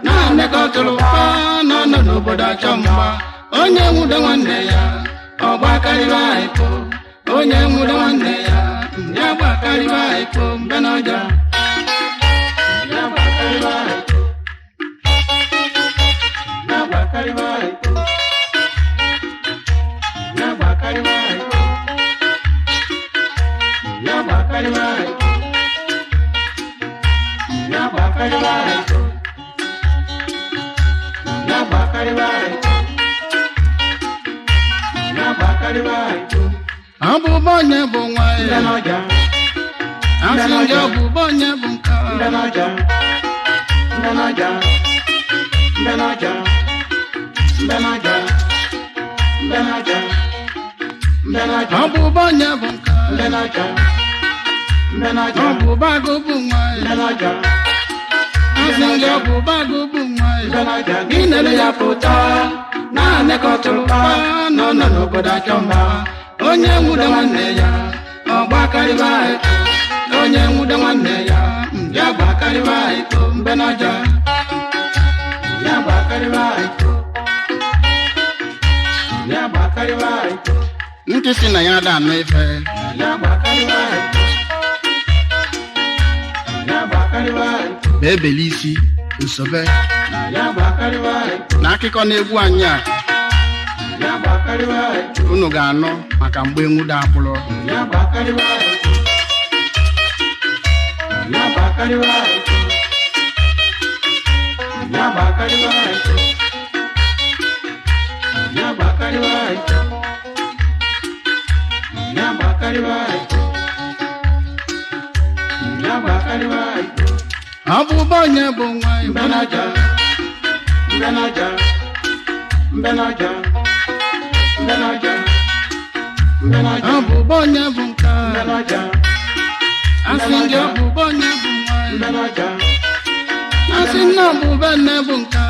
na-anekọtụrụ pa nọ nọ n'obodo achọ mgba. Onye nwude nwanne ya, ọgbakarịba ịpụ. Onye nwude nwanne ya, ya gbakarịba ịpụ mbe n'ọja. Ya gbakarịba iko. Ya gbakarịba iko. Ya gbakarịba iko. Ya gbakarịba iko. Ya gbakarịba iko. Ya gbakarịba iko. Ya gbakarịba iko. Ọbụbụ onye bụ nwa Ndị ya? n'ọja. Asị ndị ọbụbụ onye bụ nka? Ndị n'ọja. Ndị n'ọja. Ndị n'ọja. Ndị n'ọja. Ndị n'ọja. Ndị n'ọja. Ọbụbụ onye bụ nka? Ndị n'ọja. Ndị n'ọja. Ọbụbụ agụ bụ nwa Ndị ya? n'ọja. Asị ndị ọbụbụ agụ bụ nwa Ndị ya? n'ọja. Inele ya pụta na-anekọtụrụ pa nọ nọ n'obodo achọ mgba. Onye nwude nwanne ya, ọgbakarịba eko. Onye nwude nwanne ya, ya gbakarịba eko mbe n'ọja. Ya gbakarịba iko. Ya gbakarịba iko. Ntị si na ya da anụ ife. Ya gbakarịba iko. Ya gbakarịba iko. Ma ebele isi nsobe. Ya gbakarịba iko. Na akụkọ na-egwu anyị a, Ya gbakarịba iko. unu ga-anụ maka mgbe nwude akpụrụ. Ya gbakarịba iko. Ya gbakarịba iko. Ya gbakarịba iko. Ya gbakarịba iko. Ya gbakarịba iko. Ya gbakarịba iko. Ọbụbụ onye bụ nwa ya? Mbenaja, mbenaja, mbenaja, mbenaja, mbenaja. Ọbụbụ onye bụ nka? Mbenaja. Asị ndị ọbụbụ onye bụ nwa ya? Mbenaja. Asị nna ọ bụ be nne bụ nka,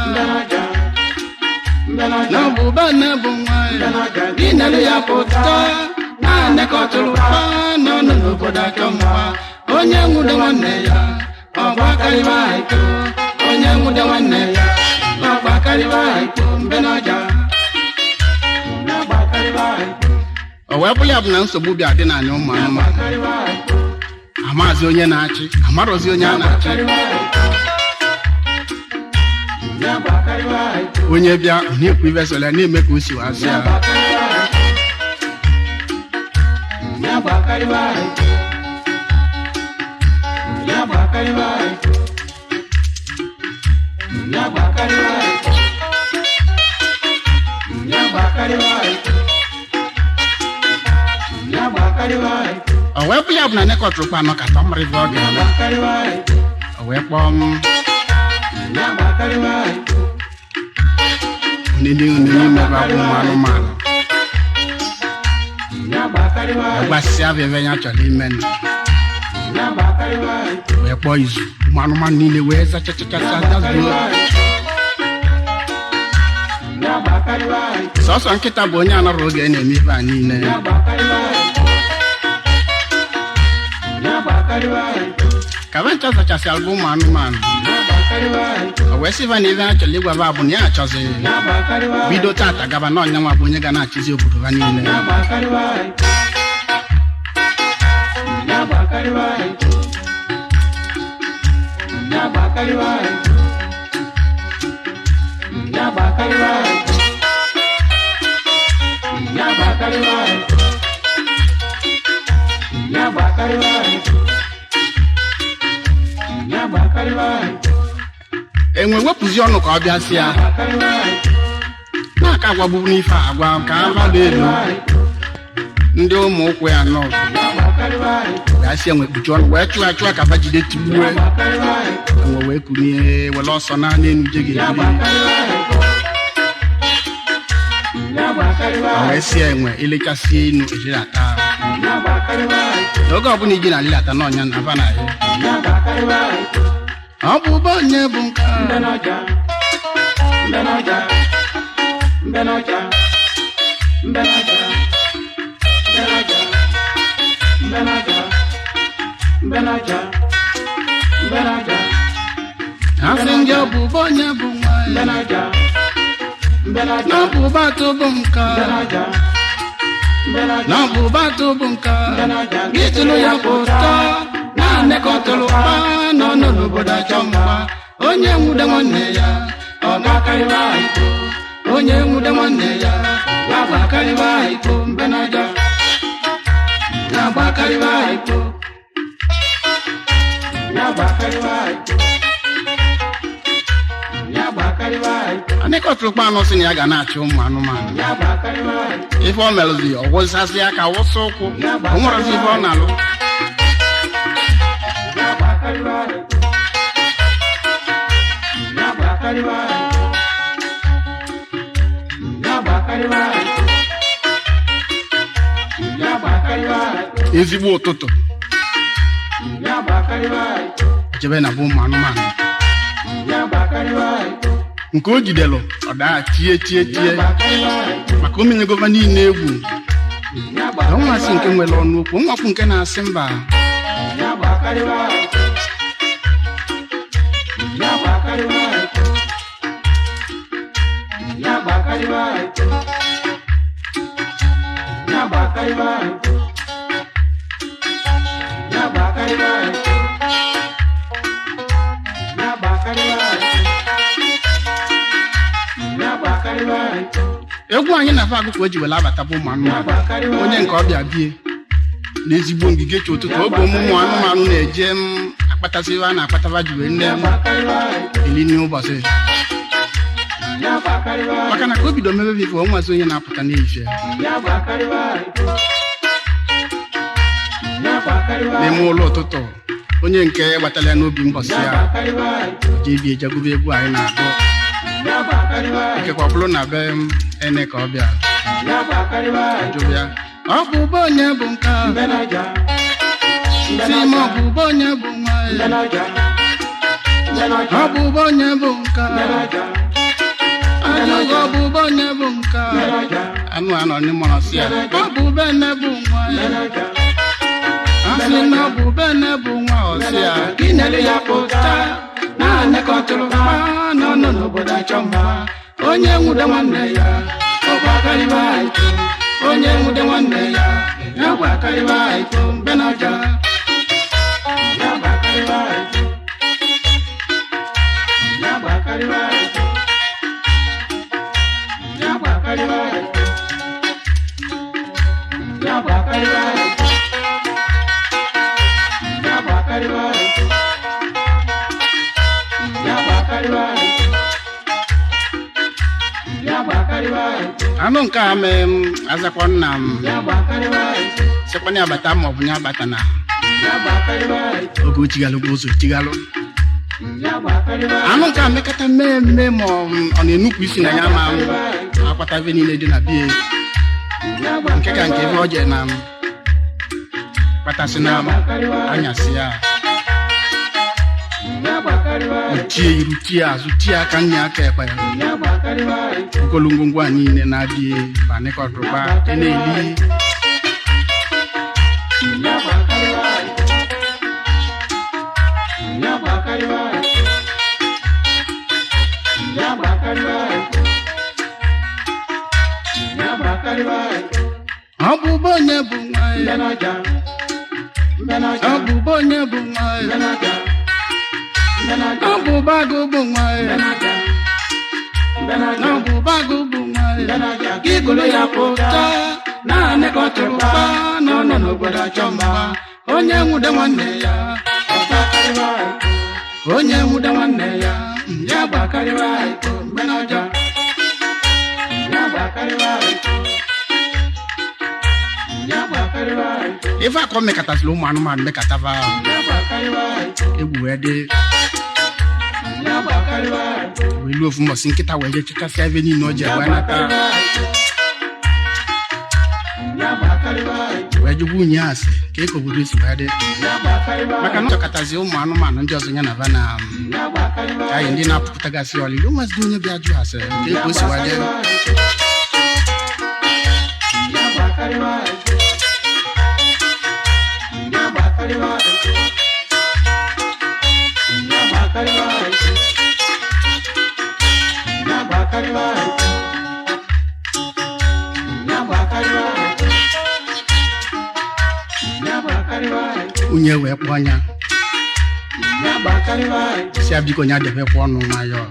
na ọ bụ be nne bụ nwa ya. Gị nere ya pụta na-anekọtụrụ pa n'ọnụ n'obodo achọ mma. Onye nwude nwanne ya ọgbakarịba iko, onye nwude nwanne ya ọgbakarịba iko mbe n'ọja. O wee bụrụ ya bụ na nsogbu bịa dị n'anya ụmụ anụmanụ, amazi onye na-achị, amarọzi onye a na-achị. Onye bịa ọ na-ekwu ibe sọrọ ya na-eme ka o si wazị ya. O wee bụ ya bụ na nekọtụrụkpa anọ ka tọmrịva ọ ga-eme. O wee kpọọ m onye n'ime ebe abụ ụmụ anụmanụ, gbasịa bụ ebe ya chọrọ ime nụ. Wee kpọọ izu ụmụ anụmanụ niile wee zachachachacha zazuo. Sọsọ nkịta bụ onye anọrọ oge a na-eme ife a niile. Ka be ncha zachasị alụ ụmụ anụmanụ, o wee sịva na ife ha chọrọ ịgwaba bụ na ya achọzi bido tata gaba na ọnyanwa bụ onye ga na-achịzi obodo ha niile. Enwe wepụzi ọnụ ka ọ bịa sị ya na-aka agwagbu n'ife a agwa ka abalị elu ndị ụmụ ụkwụ ya nọ gasị enwe kpuchi ọnụ wee chụọ achụọ ka fa jide tigbue enwe wee kunie were ọsọ naanị enu je ga-ebuli. O wee sị enwe ilechasị enu ejilata n'oge ọbụla iji na alilata n'ọnya na aba na ya ọ bụ ụba onye bụ nke a. Asị ndị ọ bụ ụba onye bụ nwa ya na ọ bụ ụba atụ bụ nke a. Na ọ bụ ụba atụ bụ nke a. Gị tụrụ ya bụ ụtọ na-anekọtụrụ kpa nọ n'obodo achọ mgba. Onye nwude nwanne ya ọ ga-akarịba iko, onye nwude nwanne ya ga-agbakarịba iko mbenaja na-agbakarịba iko. Anekọtụrụkpa anụ sị na ya ga na-achị ụmụ anụmanụ. Ife ọ merụzi ọ wụsasị aka wụsa ụkwụ, o nwerọzi ife ọ na-alụ. Ezigbo ụtụtụ jebe na bụ ụmụ anụmanụ nke o jidelụ ọ daa tie tie tie maka omenye gova niile egwu na nwa nke nwere ọnụ okwu nwakwu nke na-asị mba. Egwu anyị na-afa agụ ka o ji were abata bụ ụmụ anụmanụ onye nke ọbịa bie n'ezigbo ngige chi ụtụtụ oge ụmụ anụmanụ na-eje m akpatasị a na-akpataba ji wee nne m eli n'ụbọchị maka na ka o bido mebe ife onwazi onye na-apụta n'ehihie n'ime ụlọ ụtụtụ onye nke gbatara ya n'obi mbọsị ya jee bie jegube egwu anyị na-agụ ikekwe ọ bụrụ na be m ene ka ọ bịa jụrụ ya ọ bụ ụba onye bụ nke a? Si ma ọ bụ ụba onye bụ nwa ya. Ọ bụ onye bụ nka. Ajụghị ọ bụ onye bụ nka. Anụ anọ n'ime ọsị ya. Ọ bụ bene bụ nwa ya. Asị na ọ bụ bene bụ nwa ọsị ya. Gị nyere ya pụta. Naanị ka ọ tụrụ mkpa nọ nọ n'obodo achọ mma. Onye nwude nwanne ya, ọ bụ akarịba iko. Onye nwude nwanne ya, ya bụ akarịba iko mgbe na-aja. Ya bụ akarịba iko. Ya bụ akarịba iko. Ya bụ akarịba iko. Ya bụ akarịba iko. Ya bụ akarịba iko. Ya bụ akarịba iko. Ya bụ akarịba iko. Anụ nke a mee m azakwa nna m. Ya bụ akarịba iko. Sịkwana ya bata ma ọ bụ ya bata na Ya bụ akarịba iko. oge o chigalụ bụ ụzọ chigalụ. Ya bụ akarịba iko. Anụ nke a mekata mee mme ma ọ ọ na-enupụ isi na ya ma m akwata ebe niile dị na bie nke ka nke ebe ọ jee na m kpatasị na m anyasị ya tie iru tie azụ tie aka nne aka ekpe ogolo ngwongwo a niile na-adị ma nịkọtụkpa dị na-eli. Ọ bụ onye bụ nwa ya. Ọ bụ onye bụ nwa ya. Ọ bụ bagụ bụ nwa ya. Ọ bụ bagụ bụ nwa ya. Igolo ya pụta naanị ka ọ tụrụ kpa na ọ nọ n'obodo achọ mma. Onye nwude nwanne ya, onye nwude nwanne ya, ya gbakarịwa iko mgbe na ọjọọ. Ife akọ mekọtasịrị ụmụ anụmanụ mekatava egwu wee dị wee luo ofu mbọsị nkịta wee jee chekasịa ebe niile o ji wee nata wee jụgwa unyi asị ka eke obodo si wee dị maka na ọ chọkọtazi ụmụ anụmanụ ndị ọzọ ya na va na anyị ndị na-apụpụtagasị ọlịlị ụmụazị onye bịa jụ asị ka eke o si wee dị. Unye wee kpọọ ya si ya biko nya debekwa ọnụ nwayọọ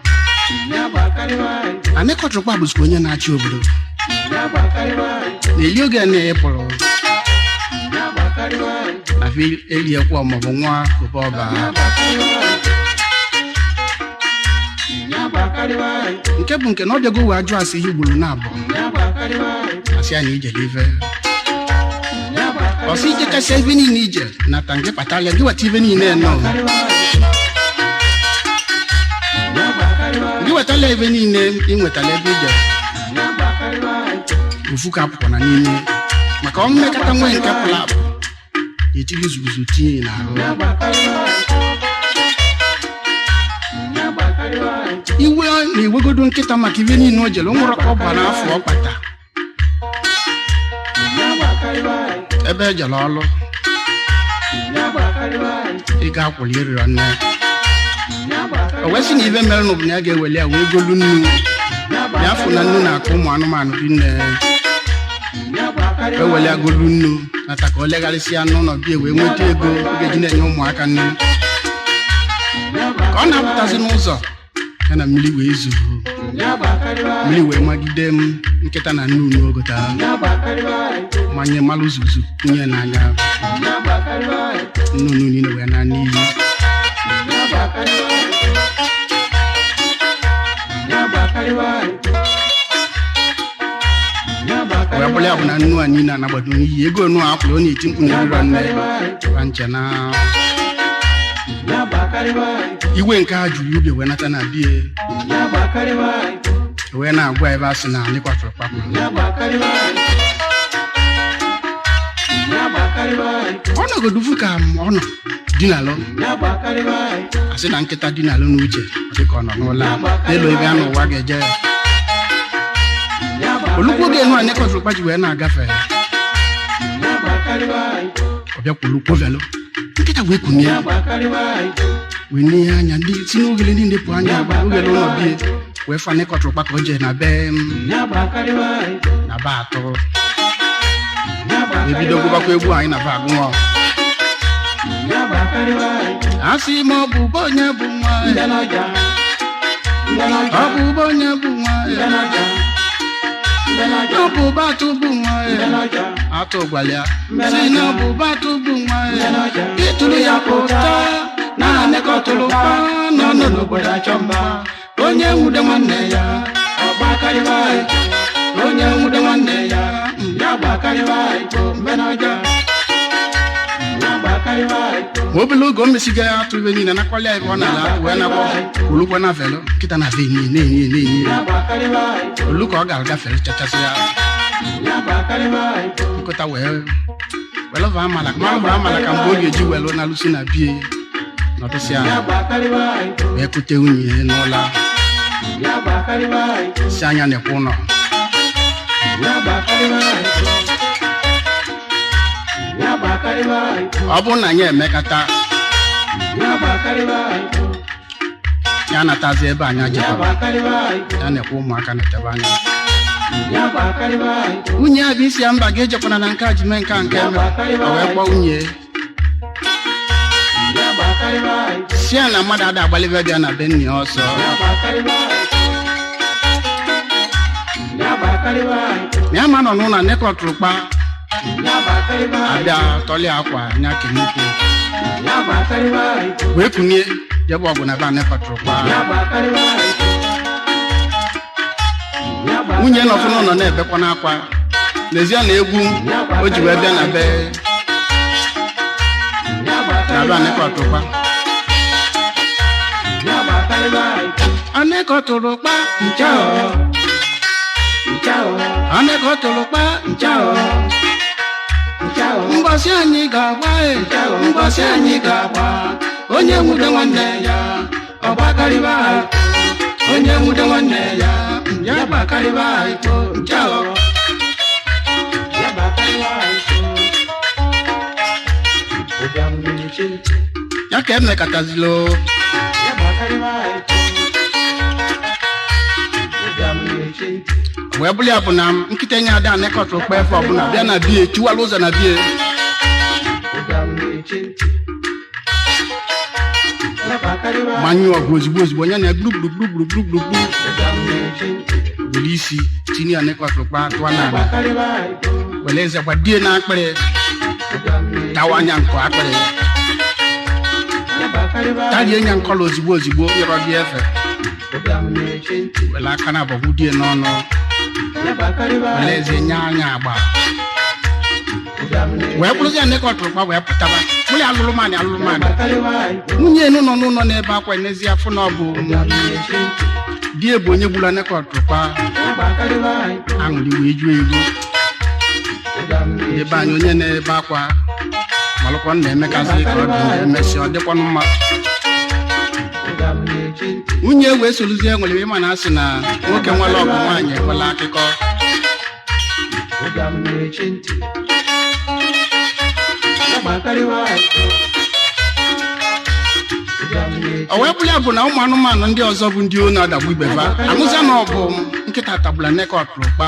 anịkọtụrụkpa bụzikwa onye na-achị obodo na-eli oge na ị pụrụ na fi eliekwa maọbụ nwa kobe ọba nke bụ nke na ọ bịago wee ajụ asị ihe ugboro na abụọ asị ya na ijele ife ọsị ije kasịa ife niile ije nata nke kpatalịa gị weta ife niile nọ gị wetala ife niile ị nwetala ebe ije ofu ka apụkwa na n'ime maka ọ mmekọta nwee nke pụrụ apụ etiri zuguzu tinye n'ahụ iwe na-ewegodo nkịta maka ife niile o jere nwụrụ ka ọ ba n'afọ ọ kpata ebe ejere ọlụ ị ga-akwụli ịrịọ nne o wee sị na ibe mere n'ụbụ na ya ga-eweli ya wee golu nnu ya afụ na nnu na-akụ ụmụ anụmanụ rinne eweli ya golu nnu nata ka o legharịsịa n'ụlọ bie wee nweta ego ọ ga-eji na-enye ụmụaka nne ka ọ na-apụtazi n'ụzọ ya na mmiri wee zuru mmiri wee magide m nkịta na nnu n'ogota manye mmalụ zuzu kwunye n'anya nnụnụ niile wee na n'iyi. Wee bụrụ ya bụ na nnu a niile anagbado n'iyi ego nnu a akwụrụ ọ na-eti mkpu na eriro nne ra nche na iwe nke a juru ubi wee nata na bie wee na-agwa ebe a sị na anyị kwatụrụ kpakpụ ọ nọgodu vu ka ọ nọ Dinalụ asị na nkịta dinalụ n'uche, ọ dịka ọ nọ n'ụlọ n'elu ebe a n'ụwa ga-eje ya. Olukwu oge enu anekọtụrụkpa ji wee na-agafe, ọ bịakwulu kwovelụ nkịta wee kunie wee nee anya ndị si n'ogele niile pụ anya ogele ụlọ bie wee fa anekọtụrụkpa ka o jee na be m na be atọ wee bido gụbakwa egwu anyị na be agụnwa. Asị m, ọ bụ be onye bụ nwa ya, ọ bụ be onye bụ nwa ya, ọ bụ be atụ bụ nwa ya. Atụ gwara ya si na ọ bụ be atụ bụ nwa ya, ịtụrụ ya pụta na anekọtụrụ kpa nọ nọ n'obodo achọ mma. Onye nwude nwanne ya ọgbakarịwa, onye nwude nwanne ya ya gbakarịwa mbe n'ọjọọ. Ma obele oge o mesiga ya atụ ibe niile nakwali ya ebe ọ na-ala atụ wee nakwa olukwa na velo nkịta na ve enyi na-enyi na-enyi ya olu ka ọ ga-agafere chachasị ya nkụta wee welụva amala ka mara amala ka mgbe ọ ga-eji welụ na alụsị na bie nọdụsị ala wee kute nwunye ya n'ụlọ si anya nekwa ụlọ. Ọ bụrụ na anyị emekata ya anatazi ebe anyị jekọrọ ya nekwa ụmụaka na-etebe anya. Nwunye ya bụ isi ya mba ga-ejekwana na nke a ji mee nke a nke eme o wee kpọọ nwunye si ya na mmadụ ada agbalibe bịa na be nna ya ọsọ na ya ma nọ n'ụlọ nekọtụrụ kpa abịa tọlị akwa anya kenukwu wee kunie jebe ọgụ na be anekọtụrụ kpa. Nwunye nọfụ n'ụlọ na-ebekwa n'akwa n'ezie na egwu o ji wee bịa na be anekọtụrụkpa anekọtụrụkpa anekọtụrụkpa. Mbọsị anyị ga-agba e, mbọsị anyị ga-agba, onye nwude nwanne ya ọgbakarịba, onye nwude nwanne ya ya gbakarịba nchao. Ya ka emekatazilo. Wee bụrụ ya bụ na nkịta enye ada anekọtụrụ kpa efe ọbụla bịa na bie tiwala ụzọ na bie gbanyụ ọgụ ozugbo ozugbo ya na gburu gburu gburu gburu gburu gburu were isi tinye ya nekọtụrụ kpa tụọ n'ala were eze gbadie na akpịrị tawa anya nkọ akpịrị tarie nya nkọla ozugbo ozugbo yọrọ dị efe were aka na abọgwụ die n'ọnụ were eze nye anya agba wee bụrụzi ya nekọtụrụ kpa wee pụtaba mụrụ ya alụrụ maanị alụrụ maanị. Nwunye enu nọ n'ụlọ n'ebe akwa n'ezie afọ na ọ bụ di bụ onye gburu anekọtụrụ kpa. Aṅụrị wee juo ego ebe anyị onye na-ebe akwa malụkwa na-emekasị ka ọ dị emesịa ọ dịkwanụ mma. Nwunye wee soluzie nwere ịma na asị na nwoke nwere ọgụ nwaanyị ekwela akụkọ. O wee bụrụ ya bụ na ụmụ anụmanụ ndị ọzọ bụ ndị onu adagbu ibe fa anụzia na ọ bụ nkịta tagbula nekọtụrụ kpa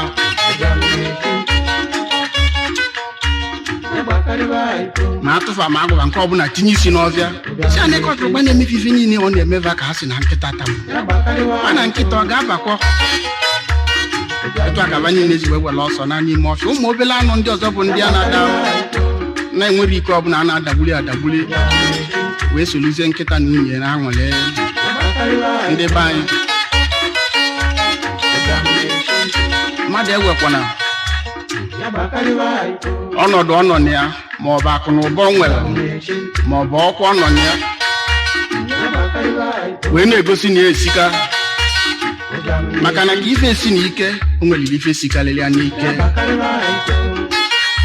ma atụfa ma agwụba nke ọbụla tinye isi n'ọfịa si anekọtụrụ kpa na-emefe ife niile ọ na-emeva ka ha si na nkịta tagbụ mana nkịta ọ ga-abakọ etu akaba niile ji wee were ọsọ na n'ime ọfịa. Ụmụ obele anụ ndị ọzọ bụ ndị a na-ada na-enwere ike ọbụla a na-adagbuli adagbuli wee soluzie nkịta na nwunye na aṅụrị. Ndị be anyị, mmadụ ewekwana ọnọdụ ọ nọ na ya ma ọ bụ akụ na ụba ọ nwere ma ọ bụ ọkwa ọ nọ na ya wee na-egosi na ya esika maka na ka ife esi na ike o nweliri ife sikarịrị ya n'ike.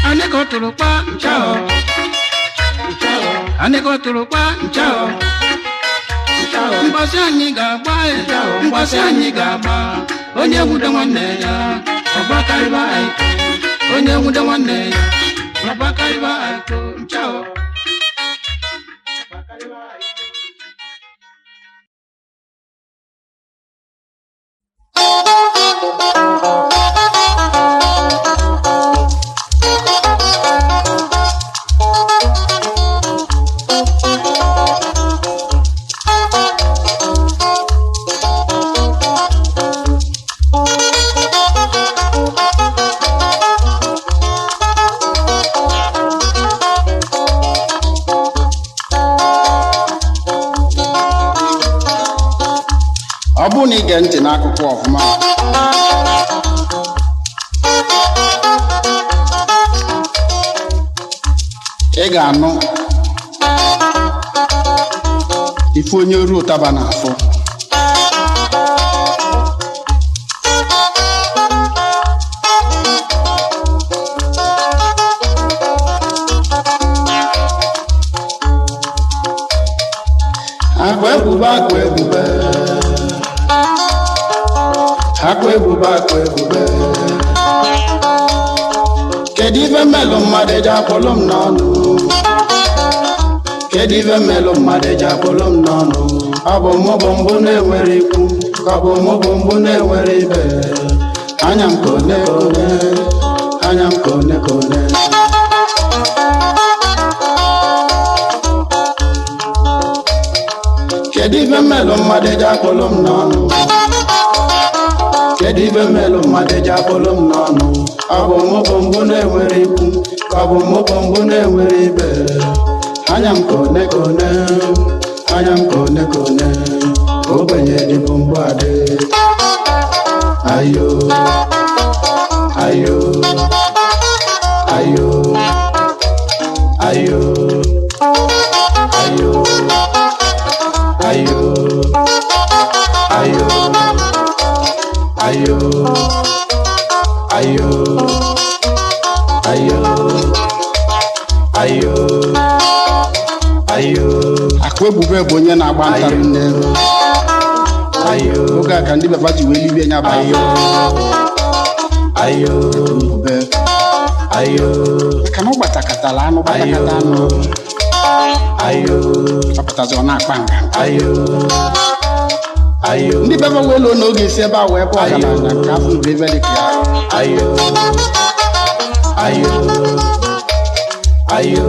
Anị ka ọ tụrụ kpa. Anịkọtụrụkpa nchao. Mgbasị anyị ga-agba e, mgbasị anyị ga-agba. Onye nwude nwanne ya, ọgbakarịba aiko. Onye nwude nwanne ya, ọgbakarịba aiko nchao. Ọ bụrụ na ige ntị n'akụkọ ọfụma, ị ga-anụ ife onye oru ụtaba na-afụ. Akwa ebube, akwa ebube, akwa ebube, akwa ebube. Kedu ife mmelụ mmadụ eji akpọlụ m n'ọnụ? Kedu ife mmelụ mmadụ eji akpọlụ m n'ọnụ? Ọ bụ mụ bụ mbụ na-enwere ikwu, ka ọ bụ mụ bụ mbụ na-enwere ibe. Anya m ka one ka one, anya m ka one ka one. Kedu ife mmelụ mmadụ eji akpọlụ m n'ọnụ? Kedu ife mmelụ mmadụ eji akpọlụ m n'ọnụ? Ọ bụ mụ bụ mbụ na-enwere ikwu, ka ọ bụ mụ bụ mbụ na-enwere ibe. Anya m ka one ka one, anya m ka one ka one. Ogbenye dịbụ mbụ adị. Ayo, ayo, ayo, ayo, ayo, ayo, ayo, ayo, ayo, ayo, ayo, ayo. Akụ ebube bụ onye na-agba nta nne. Ayo. Oge a ka ndị baba ji wee libie nya bụ Ayo, ayo, ebube. Ayo. Maka na ọ gbatakatala anụ, gbatakata anụ. Ayo. Ọpụtazi, ọ na-akpa nga. Ayo, ayo. Ndị baba wee lụọ n'oge esi ebe a wee bụ ọgaranya nke afọ nụrụ ebe dị ka ya. Ayo, ayo, ayo,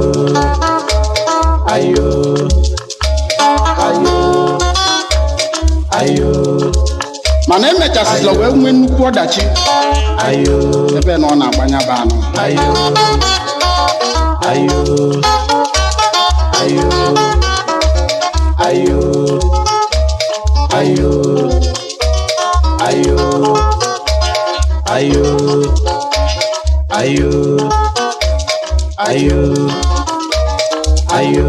ayo, ayo, ayo. Mana emechasịla wee nwee nnukwu ọdachi Ayo. ebe na ọ na-agbanya bụ anụ. Ayo, ayo, ayo, ayo, ayo, ayo, ayo, ayo, ayo, ayo,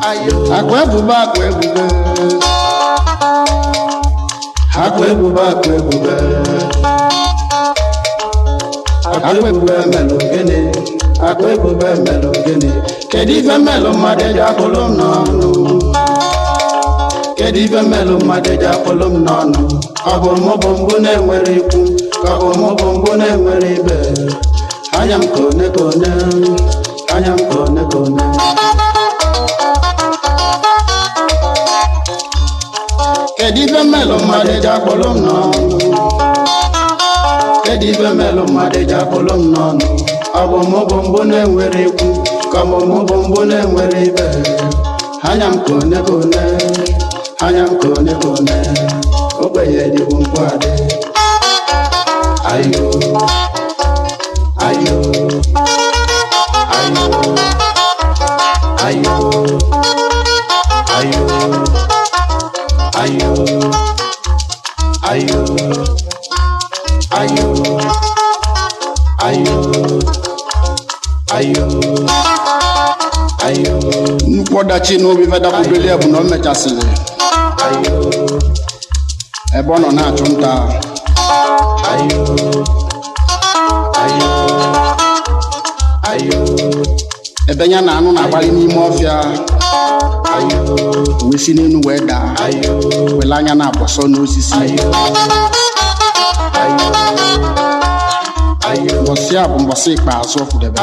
ayo. Akwa ebube, akwa ebube. Akwa ebube, akwa ebube, akwa ebube melụ gịnị? Akwa ebube melụ gịnị? Kedu ife melụ mmadụ eji akpụlụ m n'ọnụ? Kedu ife melụ mmadụ eji akpụlụ m n'ọnụ? Ọ bụ mụ bụ mbụ na-enwere ikwu, ka ọ bụ mụ bụ mbụ na-enwere ibe. Anya m ka one ka one, anya m ka one ka one. Kedu ife mmelụ mmadụ eji akpọlụ m n'ọnụ? Kedu ife mmelụ mmadụ eji akpọlụ m n'ọnụ? Ọ bụ mụ bụ mbụ na-enwere ikwu, ka ọ bụ mụ bụ mbụ na-enwere ibe. Anya m ka one ka one, anya m ka one ka one. Ogbenye dịbụ mkpụ adị. Ayo, ayo, ayo, ayo, ayo, ayo, ayo, ayo, ayo, ayo, ayo. Nnukwu ọdachi na obi fedapụbeli ya bụ na o mechasịrị Ayo. ebe ọ nọ na-achụ nta. Ayo, ayo, ayo. Ebe ya na anụ na-agbalị n'ime ọfịa, o wee si n'elu wee daa, wele anya na-abọsọ n'osisi. Mbọsị a bụ mbọsị ikpeazụ ọ kwudebe.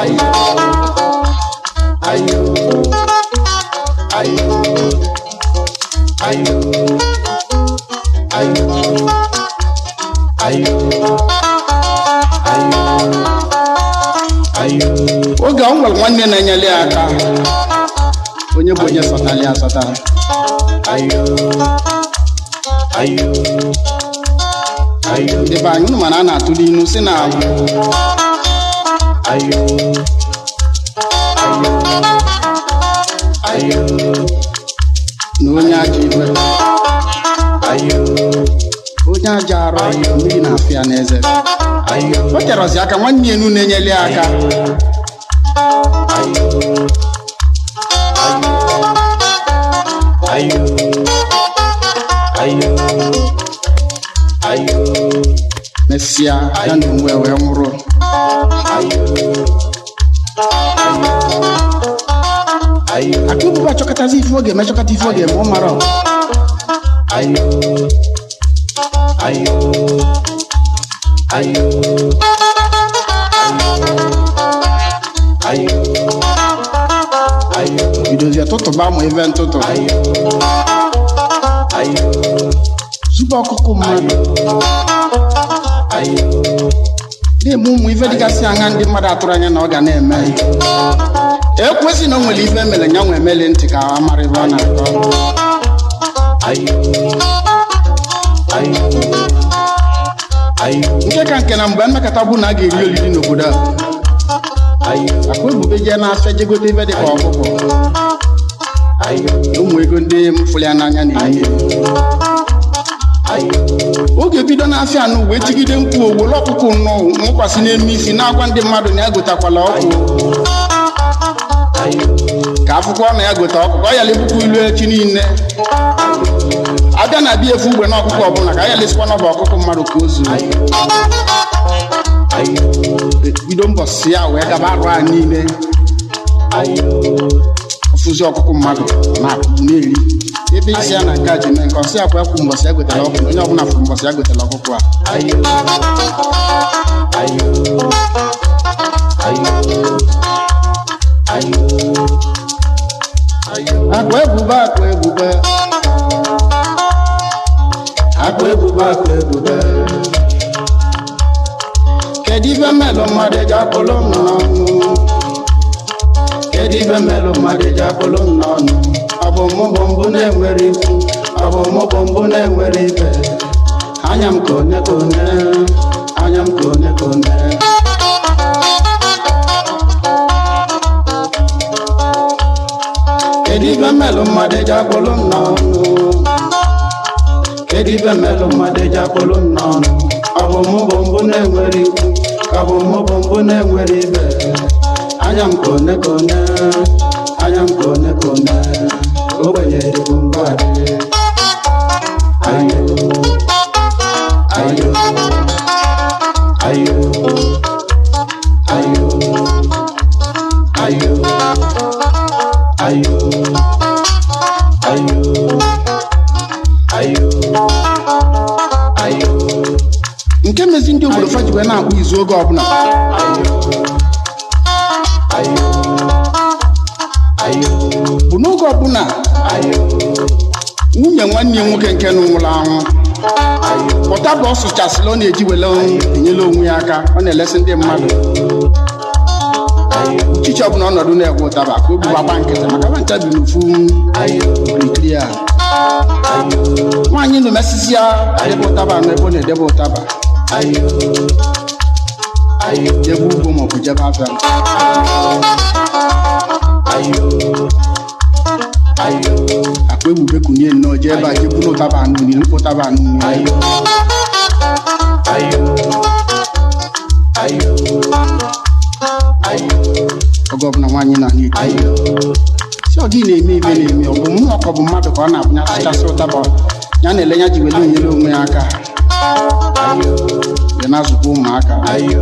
Oge ọ nwere nwanne na-enyere ya aka, onye bụ onye sọtara ya asọtara. Ndị be anyị, unu mana a na-atụli inu si na na onye ajọ iwe, onye ajọ arụ, mmiri na-afụ ya n'eze. O terọzi aka nwanne ya enu na-enyere ya aka. Mesịa, ya na onwe wee nwụrụ. Akụbụba achọkọtazi ife ọ ga-eme, chọkọta ife ọ ga-eme, ọ mara. Bidozie tụtụba ma ife ntụtụ, zube ọkụkụ mmadụ, na-eme ụmụ ife dịgasị anya ndị mmadụ atụrụ anya na ọ ga na-eme. Ekwesị na o nwere ife emere ya nwe emeli ntị ka a mara ebe ọ na-akọ. Nke ka nke na mgbe mmekọta bụ na a ga-eri oriri n'obodo a, akwa ebube jee n'afịa jegote ife dịka ọkụkọ na ụmụ ego ndị mfụrụ ya n'anya na-enye. Oge bido n'afịa anụ wee tigide mkpu, owolo ọkụkọ nnọọ nwụkwasị n'elu isi, na-agwa ndị mmadụ na ya gotakwala ọkụ, ka akwụkwọ na ya gote ọkụkọ ọ yala ebukwa ilu echi niile abịa na bịa efu ugbe na ọkụkọ ọbụla ka a yala esikwa n'ọba ọkụkọ mmadụ ka o zuo. Bido mbọsị ya wee gaba arụ a niile, ọfụzi ọkụkọ mmadụ na-akpụ na-eri ebe isi ya na nke a ji mee nke ọsị akwa ekwu. Mbọsị ya gotere ọkụ, onye ọbụla fụrụ mbọsị ya gotere ọkụkọ a. Akwa ebube, akwa ebube, Akwa ebube, akwa ebube. Kedu ife mmelụ mmadụ eji akpụlụ m n'ọnụ? Kedu ife mmelụ mmadụ eji akpụlụ m n'ọnụ? Ọ bụ mụ bụ mbụ na-enwere ikwu, ọ bụ mụ bụ mbụ na-enwere ibe. Anya m ka one ka one, anya m ka one ka one. Kedu ife mmelụ mmadụ eji akpụlụ m n'ọnụ? Kedu ife mmelụ mmadụ eji akpụlụ m n'ọnụ? Ọ bụ mụ bụ mbụ na-enwere ikwu, ọ bụ mụ bụ mbụ na-enwere ibe. Anya m ka one ka one, anya m ka one ka one. Ogbenye dịbụ mbụ adị. Ayo, ayo, ayo, ayo, ayo, ayo, ayo, ayo, ayo. Nke mezi ndị obodo fa ji wee na-akpụ izu oge ọbụla Ayo, ayo, bụ n'oge ọbụla ayo, nwunye nwanne ya nwoke nke nụ nwụrụ anwụ ayo, pụta bụ ọ sụchasịla, ọ na-eji wele enyela onwe ya aka, ọ na-elesi ndị mmadụ. Ayo, uchichi ọbụla ọnọdụ na-egwe ụtaba ka o gbuwa gba nkịtị maka nwa ncha bi n'ofu ayo, okirikiri a. Ayo, nwaanyị nụ mesisi ya debe ụtaba nụ ebe ọ na-edebe ụtaba, ayo, ayo, jebe ugbo maọbụ jebe afịa. Ayo, ayo, Akpa ebube kunie nnọọ jee ebe a jee buru ụtaba anụ niile, mkpụ ụtaba anụ niile. Ayo, ayo, ayo, ayo, Oge ọbụla nwaanyị na-ana eti ayo, si ọ gị na-eme ibe na-eme, ọ bụ mmụọ ka ọ bụ mmadụ ka ọ na-abụnya sụchasị ụtaba ya na-ele ya ji wele enyere onwe ya aka ayo, wee na-azụkwa ụmụaka. Ayo,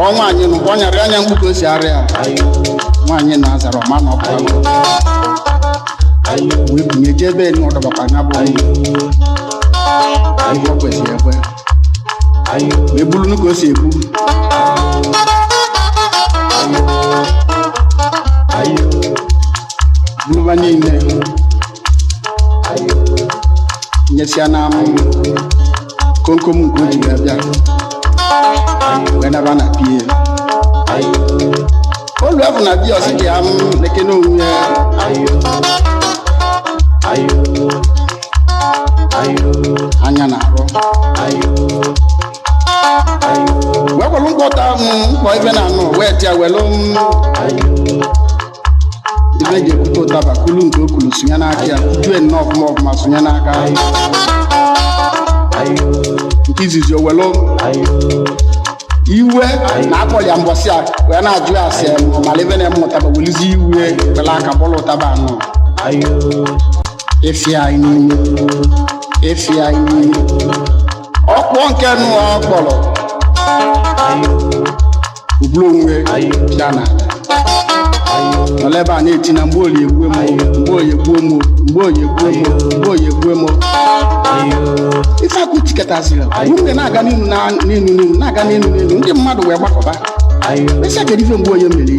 Kpọọ nwaanyị nụ, kpọọ nyarị anya mkpu ka o si arịa. Nwaanyị na-azara ọma na ọkụ wee bunye jee ebe enu ọdọbakwa nya bụ ihe o kwesịrị ekwe wee buru ka o si ekwu. Buluba niile nyesịa na komkom nke o ji wee bịa wee naba na pie olu afọ na bia ọsị ka ya m lekene onwe ya anya na-arụ wee kwelu mkpọta m mkpọ ife na anụ wee tịa welu m ife ji ekwute ụtaba kulu nke o kulu sonye n'aka ya jue nnọọ ọfụma ọfụma sonye n'aka nke izizi o welu iwe na akpọli ya mbọsị a wee na-ajụ ya asị mala ife na-eme ụtaba welizi iwe wele aka bọlụ ụtaba anụ ịfịa anyị n'ime ịfịa anyị n'ime ọkpọ nke nụ ọ kpọrọ ubulu onwe pịa na nọrọ ebe a na-eti na mgbe oyi egbuo m, mgbe oyi egbuo m, mgbe oyi egbuo m, mgbe oyi egbuo m. Ife akụ tiketaziri nwunye na-aga n'inu na n'inu n'inu na-aga n'inu n'inu, ndị mmadụ wee gbakọba mesịa, kedu ife mgbe onye mere?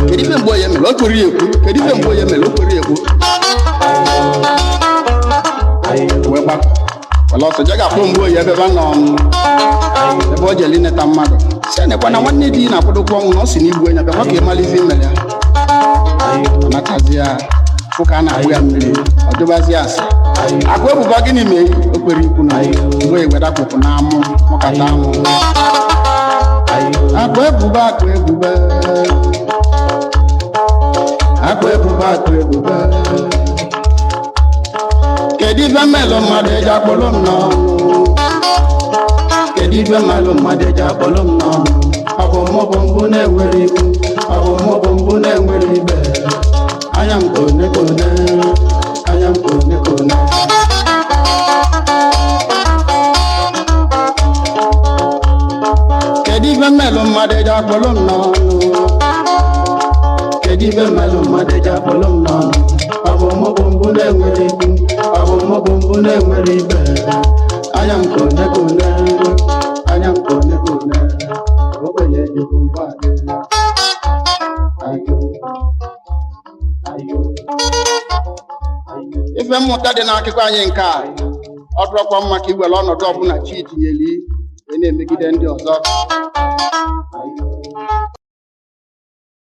Kedu ife mgbe onye mere? O kwere ya ekwu. Kedu ife mgbe onye mere? O kwere ya ekwu. Wee gbakọ were ọsọ je ga-akpọ mgbe oyi ebe ebe nọ m, ebe o jere ineta mmadụ si nekwa na nwanne di na-akwadokwa ọnwụ na ọ si n'igbu enya bịakwa ka ịmala ife mere ya. Ọ natazi ya fụ ka a na-agbụ ya mmiri, ọ jụbazi ase akwa ebuba gịnị mee o kwere ikwu na mgbe ewedakpụpụ na amụ mụkata amụ akwa ebuba akwa ebuba akwa ebuba akwa ebuba. Kedu ife mmelụ mmadụ eji akpọrọ m n'ọnụ? Kedu ife mmalụ mmadụ eji akpọlụ m n'ọnụ? Ọ bụ mụ bụ mbụ na-enwere ibu, ọ bụ mụ bụ mbụ na-enwere ibe. Anya m kone kone, anya m kone kone. Kedu ife mmelụ mmadụ eji akpọrọ m n'ọnụ? Kedu ife mmalụ mmadụ eji akpọlụ m n'ọnụ? Ọ bụ mụ bụ mbụ na-enwere ibu, ọ bụ mụ bụ mbụ na-enwere ibe. Anya m kone kone, anya m kone kone. Ogbenye dịbụ mbụ adị. Ayo, ayo, ayo. Ife mmụta dị n'akụkọ anyị nke a, ọ dụrọkwa mma ka iwere ọnọdụ ọbụla chi tinyere wee na-emegide ndị ọzọ.